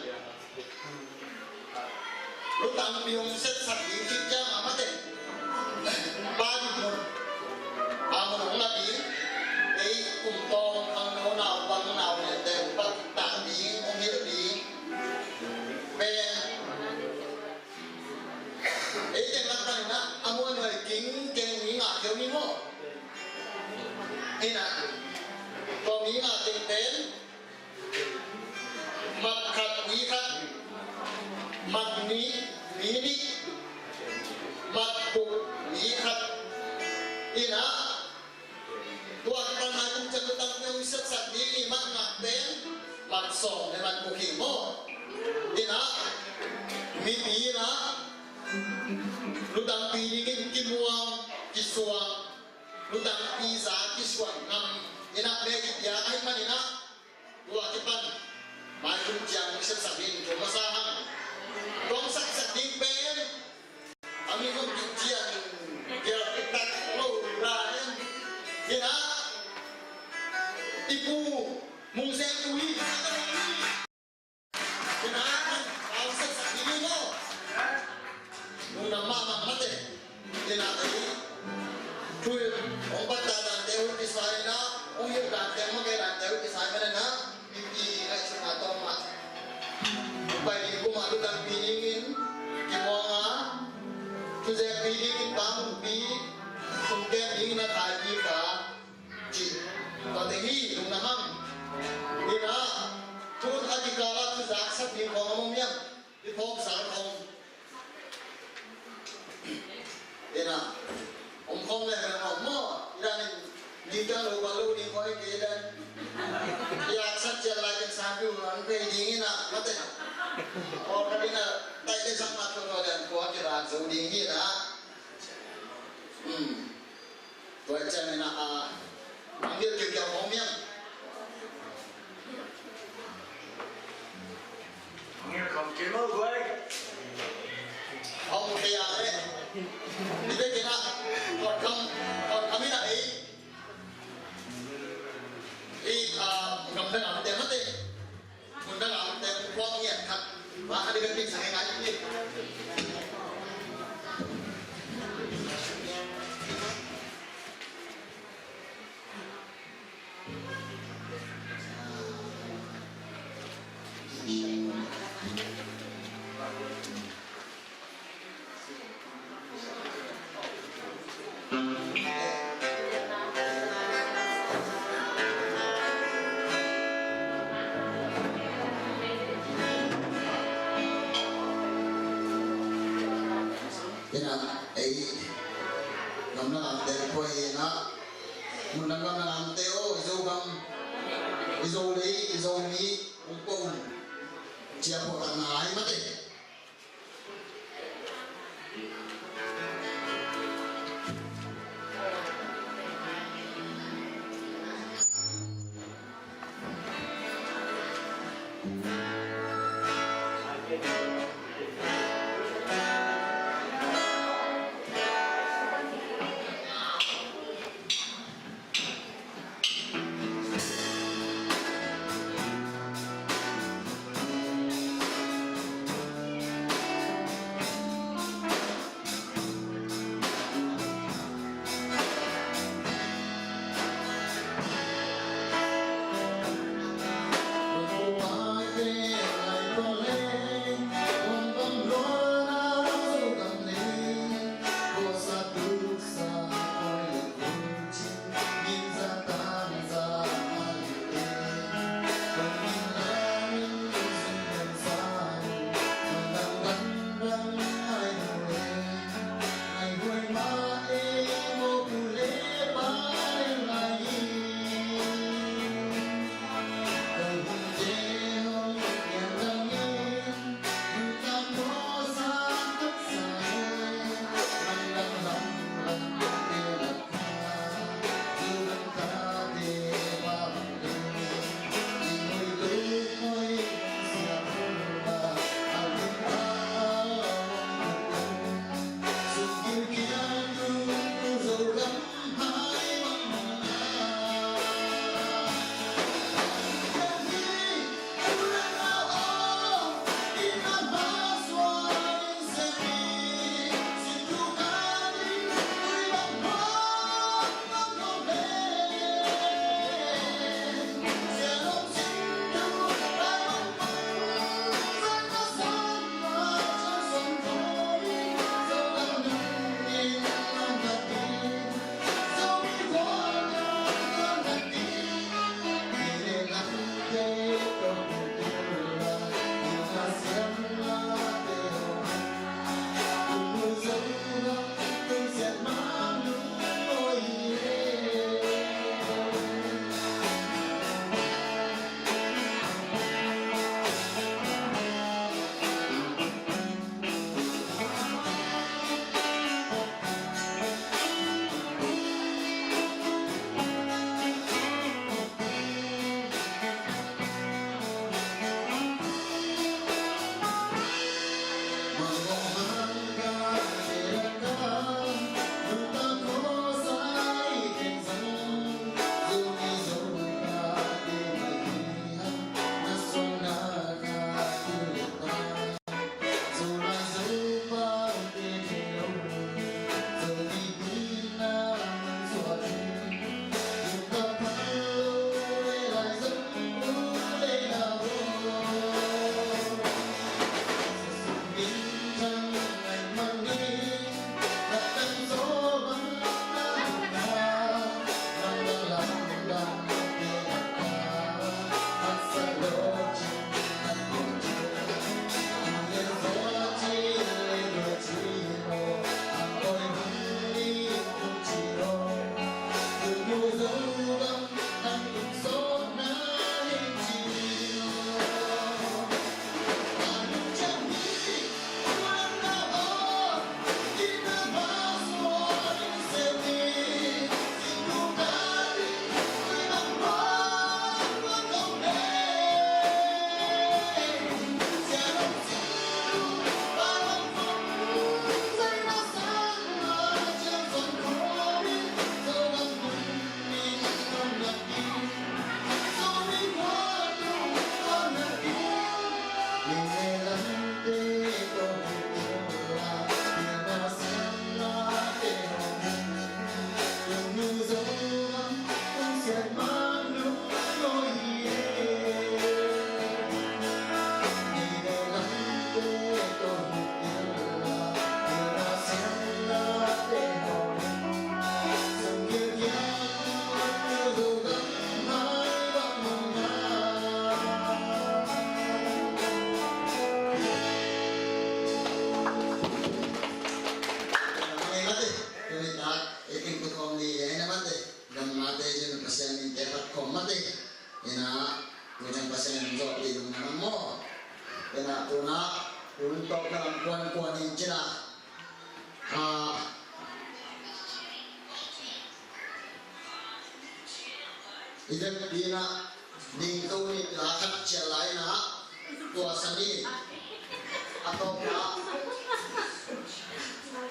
Lutangpi hong sepsak ding cih ciang a mate. Pa ding mun. A mun hong la ding. Ei kum tawng khangno nau bang nau leh te upat tak ding hong hilh ding. Pen. Ei teng lakah inah a muanhuai kingkeng mi ngah keu hi maw? Inah tua mi ngah keng pen mat khat ni khat, mat nih ni nih, mat kuk ni khat. Inah tua kipan maikum ciang lutangpi hong sepsak ding i mat ngah pen mat sawm le mat kuk hi maw? Inah mipi inah lutangpi dingin kimuang kisuang, lutangpi za kisuang ngam inah bek i piak ahih man inah tua kipan maikum ciang hong sepsak ding tua masa hang. Tua hong sepsak ding pen a mi hong kician gial pitak lo ra in. Inah i pu Mung Seng tu hi. Inah a hong sepsak ding hi maw? Lungdam mahmah mate. Inah ei tui hong patta dante hong kisai inah hong hilh dante hong makaih dante hong kisai man inah mipi ngaihsutna tawh mah pai ding kum ah lutangpi dingin kimuang a thuzekpi dingin pangpi sumkem dingin a thaipi ka cih tua teng hi. Lungdam hang. Inah tun a kikal ah thuzak sak ding khawng a mawh miam i phawk sal khawng. Inah om khawm le hel khawm maw? Inah nin ding tang lo bal lo ding khawng hi kei den. I aksak ciat lai ken sang piu an pei ding inah mate. Aw ka ding a taih le sang mat khawm lo den khua kirak zo ding hi inah. Hmm. Tua ciang inah a mangngilh kiukiau hong miam. Ngilh kham kei lo guai. Hong kei a le. Ni bek inah. Tua kham, tua kham inah ei. Ei a, gamdang a mate mate. Mun dang a mate kuang ngiat khat. Mah a ding a ding sang ngai ni. Inah ei gamdang a mate poi inah. Mun dang gamdang a mate aw, i Zogam, i Zolei, i Zomi, ung ko un. Cia pawh tak ngai mate. I vekpi-in ah dingto ni, la khat ciat lai-in ah tua sa ni. A tawpna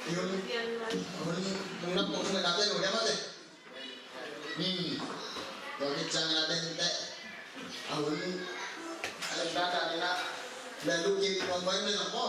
i hun, hun, hun na pong na te nu dia mate. Hmm. Tua ki ciang na den te. A hun a lem da da ni na. Le lu ki pong bai me na po.